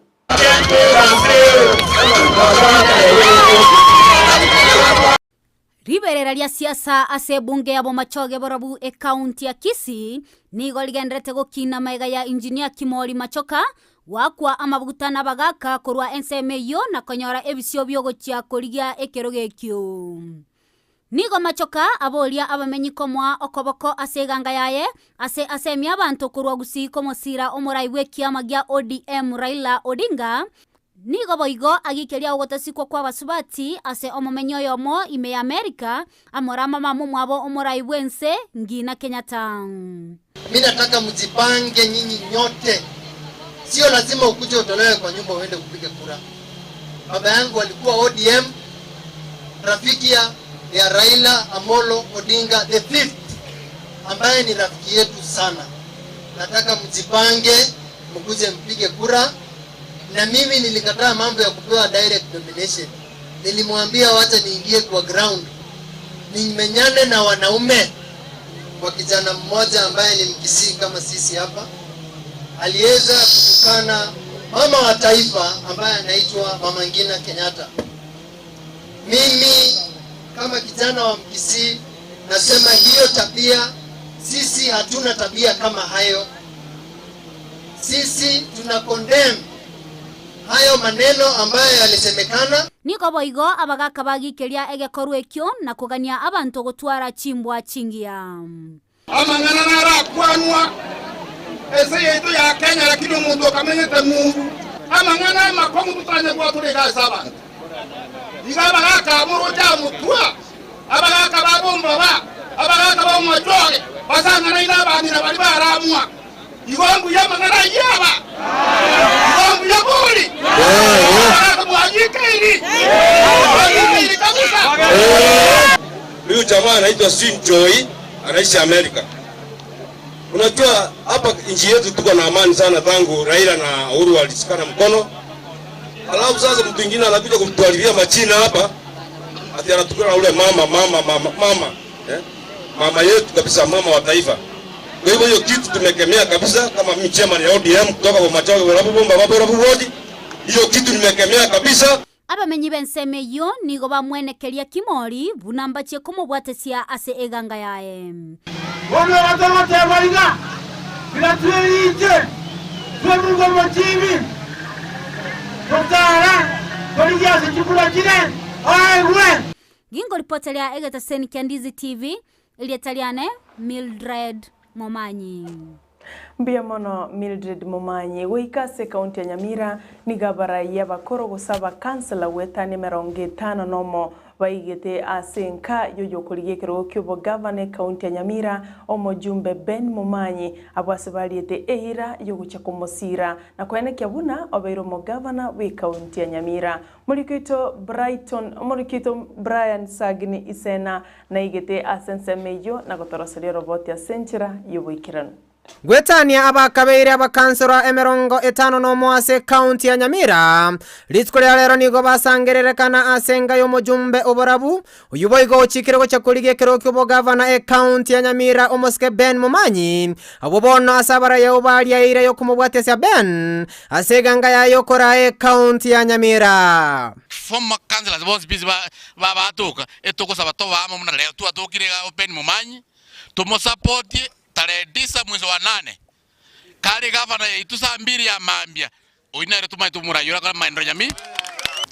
Riberera ria siasa ase ebunge ya Bomachoge Borabu ecounty ya Kisii nigo rigenderete gokina magega ya Engineer Kimori Machoka goakwa amabuta nabagaka korwa ensemo eyio na konyora ebisio biogochia korigia ekerogo ekio. Nigo machoka aboria abamenyi komoa okoboko ase eganga yaye, ase asemie abanto korwa Gusii komosiira omorai bw'ekiama gia ODM Raila Odinga. Nigo boigo agikeria ogotasikwa kw'abasubati ase omomenyi oyomo ime ya Amerika, amore amamama omwabo omorai bw'ense Ngina Kenyatta. Mi nataka mjipange nyinyi nyote, sio lazima ukuje utolewe kwa nyumba uende upige kura. Baba yangu alikuwa ODM, rafiki ya, ya Raila Amolo Odinga the fifth. ambaye ni rafiki yetu sana. Nataka mjipange, mkuje mpige kura. Na mimi nilikataa mambo ya kupewa direct nomination. Nilimwambia wacha niingie kwa ground nimenyane na wanaume. Kwa kijana mmoja ambaye ni Mkisii kama sisi hapa, aliweza kutukana mama wa taifa ambaye anaitwa Mama Ngina Kenyatta. Mimi kama kijana wa Mkisii nasema hiyo tabia, sisi hatuna tabia kama hayo. Sisi tuna condemn hayo maneno ambayo yalisemekana. Nigo boigo abagaka bagikeria egekorwa ekio na kogania abanto gotwara chimbwa chingiya. Amang'ana narakwanwa ase yaito ya Kenya, lakini omonto okamenyete ng'umbu amang'ana amakong'u totanye gwatura iga ase abanto. Iga abagaka aboroche amotwa, abagaka ba bombaba, abagaka ba omochoge, basang'anaine abang'ina baria baramwa. Igo mbuya amang'ana ayio aba? Igo mbuya bori? Abagaka mwanyikeiri? Mwanyikeiri kabisa? Huyu jamaa anaitwa Sin Joy, anaishi Amerika. Unajua hapa nchi yetu tuko na amani sana tangu Raila na Uhuru walishikana mkono. Alafu sasa mtu mwingine anakuja kutuharibia majina hapa. Ati anatukana ule mama mama mama mama. Eh? Mama yetu kabisa, mama wa taifa. Kwa hivyo hiyo kitu tumekemea kabisa kama mimi chairman ya ODM kutoka kwa Machoge kwa Bomba Baba Ward. Hiyo kitu nimekemea kabisa. Abamenyi b'ensemo eyio nigo bamwenekeria Kimori buna mbachie komobwatesia ase eganga yaye. Bono batogoteba iga, Tiga twerinche, tweburwe omochibi, totare torigie ase chikura chire, oegwe. Gingoripoteria egetaseni kia Ndizi TV, erieta riane Mildred Momanyi. Mbuya mono Mildred Momanyi. Goika ase ekaunti ya Nyamira nigo abarai abakoro gose abakansela goetania emerongo etano nomo baigete ase enka y'oyokorigia ekerogo ki'obogavana ekaunti ya Nyamira omojumbe Ben Momanyi abwo ase bariete eira y'ogochia komosira na koenekia buna obeire omogavana bw'ekaunti ya Nyamira. Moriki oito Brighton Omoriki oito Brian Sagini Isena naigete ase ensemo eyio na gotoroseria oroboti ase enchera y'oboikeranu. Gwetania abakabeire abakansorwa emerongo etano nomo ase ekaunti ya Nyamira, rituko ria rero nigo basangererekana ase enka y'omojumbe oborabu, oyio boigo ochikire gocha korigia ekerogo ki'obogavana ekaunti ya Nyamira omosike Ben Momanyi, abwo bono ase abarayau baria eira y'okomobwatesia Ben ase eganga yaye okoraa ekaunti ya Nyamira. Former councillors bonsi pi ba batoka, etogosaba tobe amo buna rero twatokire iga Ben Momanyi, tomosapotie Tarehe tisa mwezi wa nane, kare gavana yaito saa mbiri ya mambia, oyio nere tomaete omoraia orakore amaenderero nyamira.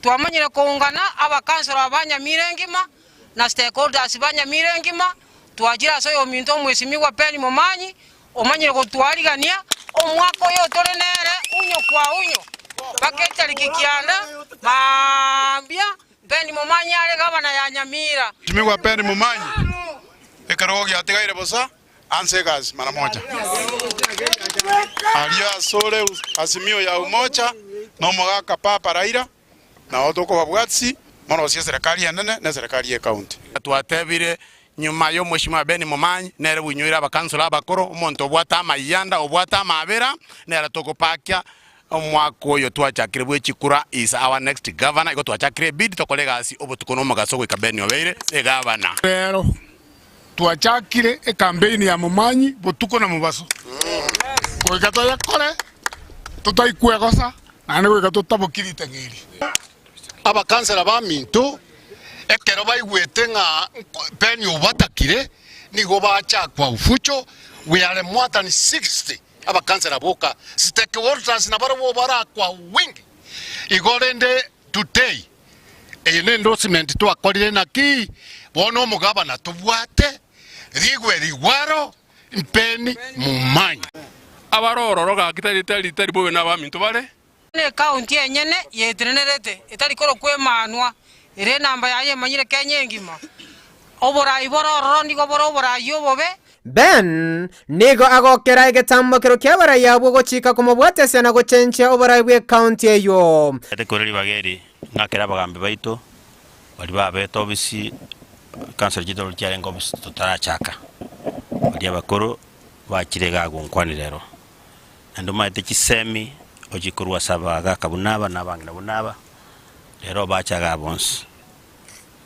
Twamanyire koungana abakansoro ba Nyamira engima na stakeholders ba Nyamira engima, twachire ase oyominto omwesimigwa Ben Momanyi, omanyire gotwarigania omwaka oyo tore nere unyo kwa unyo mpaka etariki kianda mambia Ben Momanyi are gavana ya Nyamira. Mwesimigwa Ben Momanyi, ekerogo giatigaire bosa. Anse egasi mara moja. Aria asore Azimio ya Umoja na omogaka Papa Raila, nao tokobabwatisi morosie eserekari enene na eserekari ye county. Twatebire nyuma y'omweshimiwa Ben Momanyi nere bwinyoire abakansoro abakoro, omonto obwate amayianda, obwate amabera, nere togopakia omwaka oyo twachakire bwe chikura is our next governor, igo twachakire ebidi tokore egasi obotuko na omogaso goika Ben obeire egavana. Rero Twachakire ekampeini ya Momanyi botuko na mobaso, goika toyekore totaikwegosa, naende goika totabokie ritang'a eri. Abakansela baminto ekero baigwete ng'a Ben obatakire, nigo bachakwa ufucho, we are more than 60 abakansela boka, stakeholders nabarabwo barakwa wingi. Igo rende today Eye nendorsement twakorire naki bono omogabana tobwate rigwe rigwaro mpeni mumanye. Abare ororo gaki tari tari tari bobe nabaminto bare. Ekaunti enyene yetenenerete etari korokwa Emanwa, ere enamba yaye emanyire Kenya engima. Oborai bore ororo nigo bore oborai obobe. Ben nigo agokera egetambokero ki'abarai abwo gochika komobwatesia na gochenchia oborai bw'ekaunti eyio. Ete kore ribaga eri ng'akere abagambi baito baria babete obisi, council chiaito chiarenge obisi totarachaka. Baria abakoro bachire igaa gonkwanera ero, naende omanyete chisemi ochikorwa ase abagaka buna aba na abang'ina buna aba, rero obache igaa bonsi,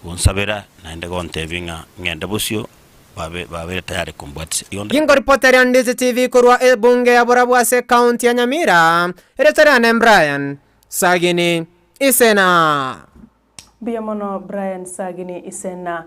gonsabera naende gontebia ng'a ng'ende bosio babe babeire tayari kombwatisia. Igo nda. Ginkoripotera Ndizi TV korwa ebunge ya Borabu ase ekaunti ya Nyamira, erieta riane Brian Sagini Isena. Mbuya mono Brian Sagini Isena.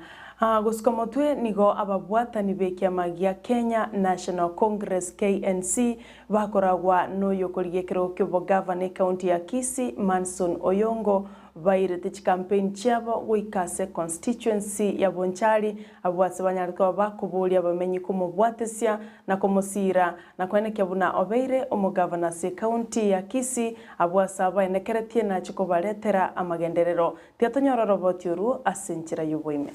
Gosuka motwe nigo ababwatani b'ekiama gia Kenya National Congress, KNC, bakoragwa noyokorigia ekerogo ki'obogavana ekaunti ya Kisii Manson Oyongo bairete chikampeini chiabo goika ase constituency ya Bonchari abwo ase banyare koba bakoboria abamenyi komobwatesia na komosiira na koenekia buna obeire omogavana ase ekaunti ya Kisii abwo ase abaenekeretie nache kobaretera amagenderero. Tiatonyora oroboti orwo ase enchera y'oboime.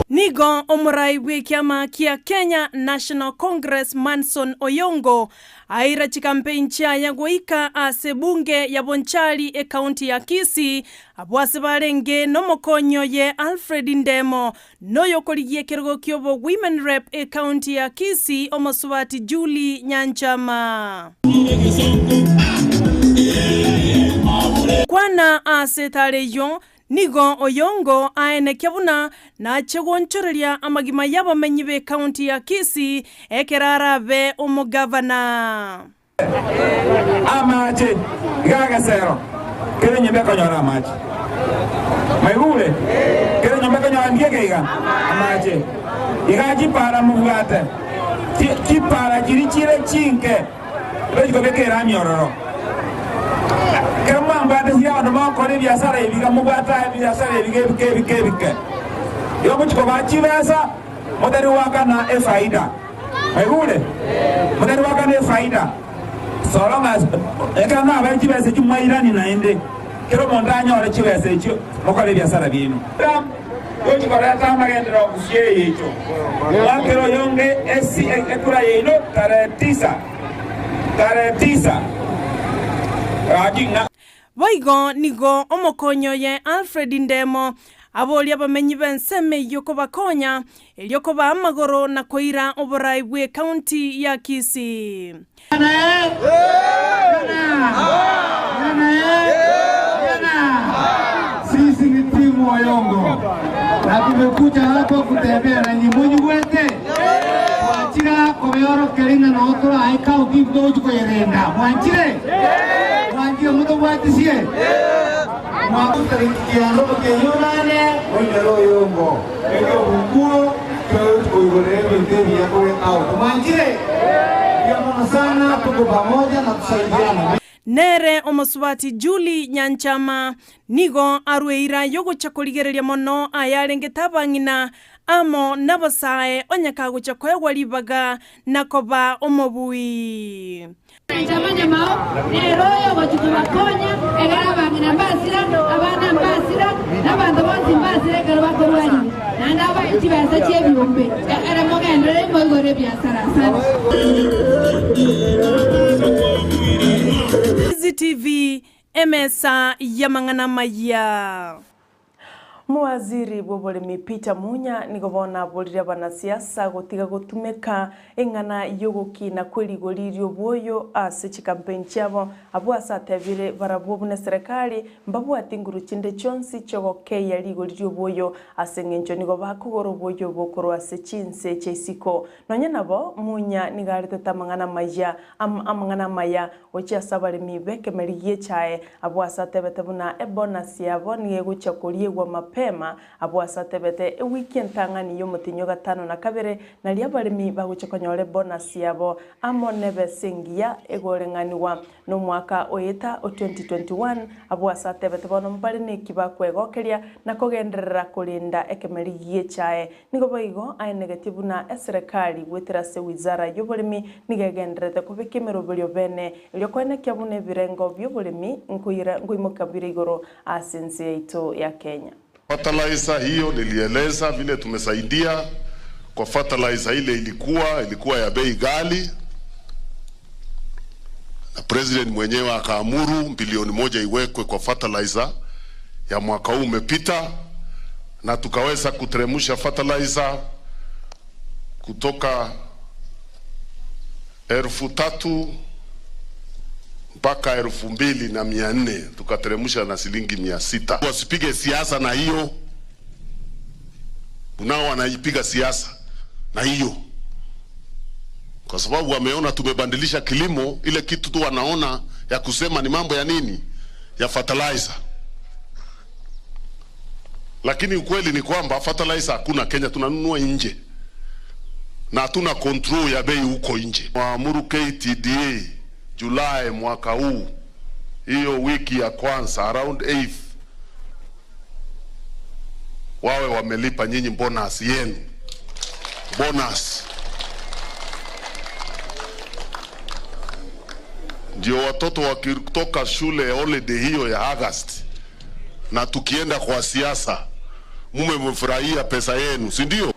Nigo omorai bw'ekiama kia Kenya National Congress Manson Oyongo aira chikampein chiaye goika ase ebunge ya Bonchari ekaunti ya Kisii abwo ase barenge nomokonyi oye Alfred Ndemo noyokorigia ekerogo kiobo Women Rep ekaunti ya Kisii omosubati Julie Nyanchama. Kwana ase etara eyio, nigo Oyongo aenekia buna nache goonchoreria amagima y'abamenyi b'ekaunti ya Kisii ekero arabe omogavana. Amache iga agesero, kera enyomba ekonyora amache. Mwaigure? Kera enyomba ekonyora ndi eke iga? Amache. Iga chipara mobwate, chipara chiria chire chinke, tochi kobeka erami ororo. Ekero mwambwatesire abanto mogokora ebiasara ebi iga mobwate ebiasara ebi iga ebike ebike ebike. Igo ngochia kobaa chibesa, motari goakana efaida. Mwaigure? Motari goakana efaida. So long as ekero nabae chibesa echio mwairanie naende, kera omonto anyore chibesa echio mokore ebiasara biaino. Gochi koreta amagenderero gochia eyecho. Mwakere oyonge esi ekura yaino tarehe tisa, tarehe tisa. Gaki ng'a. Boigo nigo omokonyi oye Alfred Ndemo aboria abamenyi b'ensemo eyio kobakonya erio kobaa amagoro na koira oborai bw'ecounty ya Kisii. Sisi ni timu Oyongo na tumekuja hapa kutembea na nyinyi munyigwete twachira kobeorokeria ng'a noo torae county intwe togochi koyerenda mwanchire mwanchire motobwatisie mwagotariki kianda omotienyi onane oinyore Oyongo ekio obukuo togochi koigorera ebinto ebiya kore county mwanchire mbuya mono sana tuko pamoja na tusaidiane. Nere omosubati Julie Nyanchama nigo arwe eira y'ogocha korigereria mono ayarengete abang'ina amo nabasae onye kagocha koegwa ribaga na koba omobui. Nyanchama Nyamao nere oyo ogochia kobakonya ekero abang'ina mbasira, abana mbasira, na abanto bonsi mbasira ekero bakorwariwa, naende abae chibesa chi'ebiombe, ekero mogenderere moigore ebiasara. Asante. CCTV, Emesa y'amang'ana amayia. Mowaziri bw'oboremi Peter Munya nigo bono aborire abanasiasa gotiga gotumeka eng'ana y'ogokina kw'erigori ri'obwoyo ase chikampeini chiabo, abwo ase atebire barabwo buna eserekari mbabwati nguru chinde chionsi chi'ogokeyia rigori ri'obwoyo ase eng'encho nigo bakogora obwoyo obo korwa ase chinse chia isiko. Nonya nabo, Munya nigo aretete amang'ana amaya amang'ana amaya Gochia ase abaremi b'ekemeri gi'echae, abwo ase atebete buna ebonus yabo nigo egochia koriegwa mapema, abwo ase atebete ewiki entang'ani y'omotienyi o gatano na kabere, nario abaremi bagochia konyora ebonus yabo amo nebesa engiya egoreng'anigwa nomwaka oeta o 2021, abwo ase atebete bono mbare neki bakwegokeria na kogenderera korenda ekemeri gi'echae. Nigo boigo aenegetie buna eserekari goetera ase wizara y'oboremi nigo egendererete kobeka emeroberio bene erio koenekia buna ebirengo bi'oboremi nkoira nkoimoka bire igoro ase ense yaito ya Kenya. Fertilizer hiyo nilieleza vile tumesaidia kwa fertilizer ile ilikuwa ilikuwa ya bei ghali, na president mwenyewe akaamuru bilioni moja iwekwe kwa fertilizer ya mwaka huu umepita, na tukaweza kuteremsha fertilizer kutoka 3,000 mpaka 2,400 tukateremsha na shilingi 600. Wasipige siasa na hiyo, kunao wanaipiga siasa na hiyo kwa sababu wameona tumebadilisha kilimo, ile kitu tu wanaona ya kusema ni mambo ya nini, ya fertilizer. Lakini ukweli ni kwamba fertilizer hakuna Kenya, tunanunua nje na hatuna control ya bei huko nje. Waamuru KTDA Julai mwaka huu, hiyo wiki ya kwanza around 8th, wawe wamelipa nyinyi bonus yenu, bonus ndio watoto wakitoka shule holiday hiyo ya August, na tukienda kwa siasa, mume mfurahia pesa yenu, si ndio?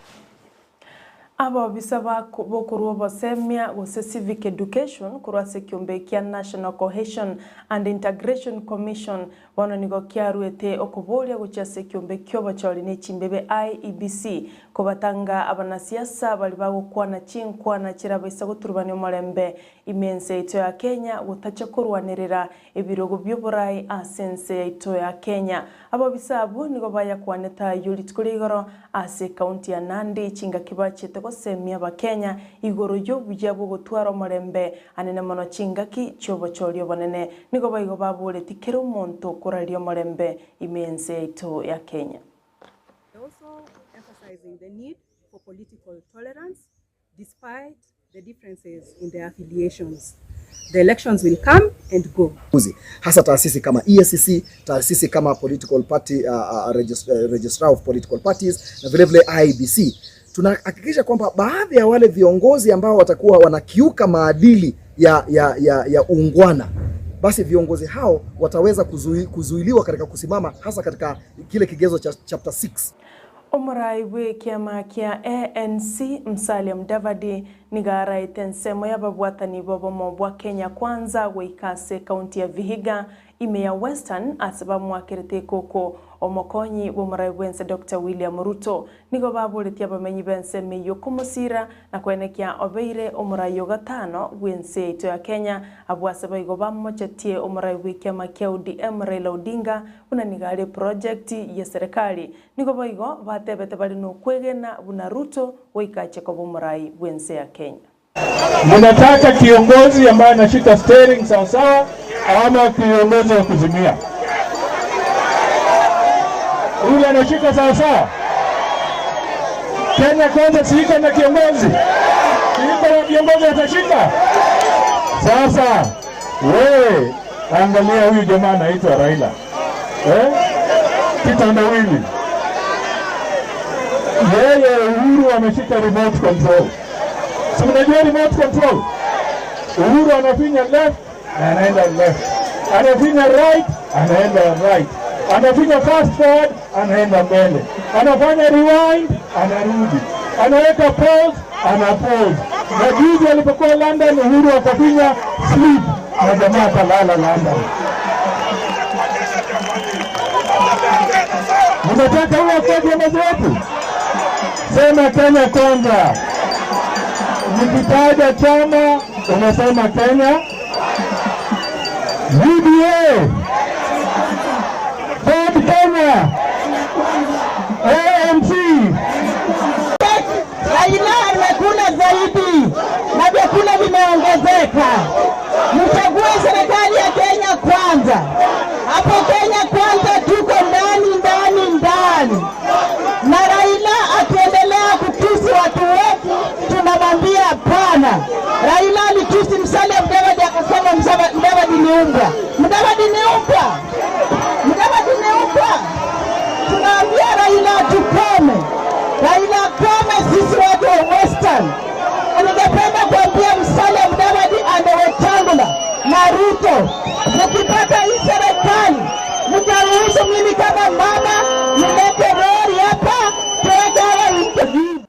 Abobisa bokorwa obosemia gose civic education korwa ase ekiombe kia National Cohesion and Integration Commission bono nigo kiaruete okoboria gochia ase ekiombe kia obochori na echimbebe IEBC kobatanga abanasiasa bari bagokwana chinkwana chirabaisa goturubania omorembe ime ense yaito ya Kenya gotacha korwanerera ebirogo bia oborai ase ense yaito ya Kenya. Abobisa abwo nigo bayakwanete ayio rituko ria igoro ase ekaunti ya Nandi chingaki bachete gosemia abakenya igoro y'obuya bw'ogotwara omorembe anene mono chingaki chi'obochori obonene. Nigo boigo baboretie kera omonto koraria omorembe ime ense yaito ya Kenya. Also emphasizing the need for political tolerance despite the differences in their affiliations. The elections will come and go. Hasa taasisi kama EACC, taasisi kama political party, Registrar of Political Parties na vile vile IEBC. Tunahakikisha kwamba baadhi ya wale viongozi ambao watakuwa wanakiuka maadili ya, ya, ya, ya uungwana basi viongozi hao wataweza kuzuiliwa katika kusimama hasa katika kile kigezo cha chapter 6. Omorai bw'ekiama kia ANC Musalia Mudavadi nigo araete ensemo y'ababwatani b'obomo bwa Kenya Kwanza goika ase ekaunti ya Vihiga ime ya Western ase bamoakerete ekoko omokonyi bw'omorai bw'ense Doctor William Ruto. Nigo baboretie abamenyi b'ensemo eyio komosira na koenekia obeire omorai o gatano bw'ense yaito ya Kenya abwo ase boigo bamochetie omorai bw'ekiama kia ODM Raila Odinga buna nigo are eproject y'eserekari. Nigo boigo batebete bare nokwegena buna Ruto goika ache koba omorai bw'ense ya Kenya. Mnataka kiongozi ambaye anashika steering sawa sawa ama kiongozi wa kuzimia? Yule anashika sawa sawa. Kenya Kwanza si iko na kiongozi, si iko na viongozi watashika. Sasa wewe angalia huyu jamaa anaitwa Raila eh? Kitandawili yeye Uhuru ameshika remote control. Si mnajua remote control? Uhuru anafinya left na anaenda left, anafinya right anaenda right, anafinya fast forward anaenda mbele, anafanya rewind anarudi, anaweka pause ana pause. Na juzi alipokuwa London, Uhuru akafinya sleep na jamaa akalala London. Mnataka huyo akuwe kiongozi wetu? Sema Kenya kwanza. Nikitaja chama unasema Kenya. UDA, Ford Kenya, AMC. Raila amekula zaidi na vyakula vimeongezeka. Mchague serikali ya Kenya kwanza. Hapo Kenya kwanza tuko ndani ndani ndani, na Raila akiendelea kutusi watu wetu tunamwambia hapana. Raila alitusi Musalia Mudavadi akasema Mudavadi ni umbwa. Mudavadi ni umbwa, Mudavadi ni umbwa. Tunaambia Raila tukome, Raila kome, sisi watu wa Western. Ningependa kuambia Musalia Mudavadi and Wetangula na Ruto, mkipata hii serikali mtaruhusu mimi kama mama nilete lori hapa tuweke hawa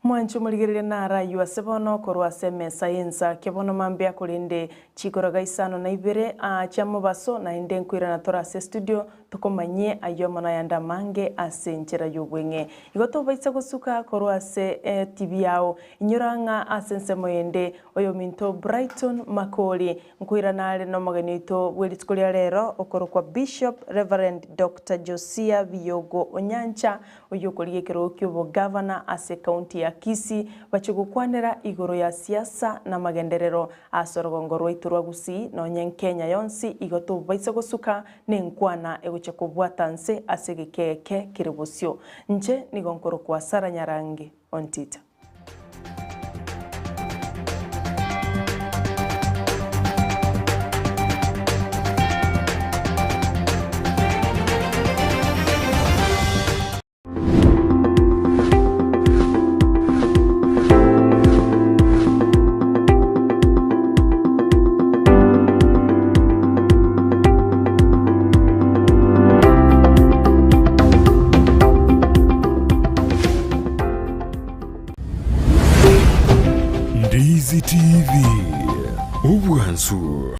Mwanche omorigereria naraywe ase bono korwa ase emesa y'ensa kia bono mambia korende chikoroga isano na ibere aa chia mobaso naende nkoirana tore ase estudio. Tokomanyie ayio amo nayande amange ase enchera y'obweng'e. Igo tobaisa gosuka korwa ase etibi yao. Inyora ng'a ase ensemo ende, oyominto Brighton Makori nkoirana are nomogeni oito bwe rituko ria rero okorokwa Bishop Reverend Doctor Josiah Biyogo Onyancha, oyio okorigia ekerogo ki'obogavana ase ekaunti ya Kisii, bachie gokwanera igoro ya siasa na amagenderero ase orogongo rwaito rwa Gusii nonye Nkenya yonsi igo tobaisa gosuka nenkwana egochia kobwata nse ase egeka eke kere bosio. Nche nigo nkorokwa Sarah Nyarangi Ontita. Ndizi TV, obwansu.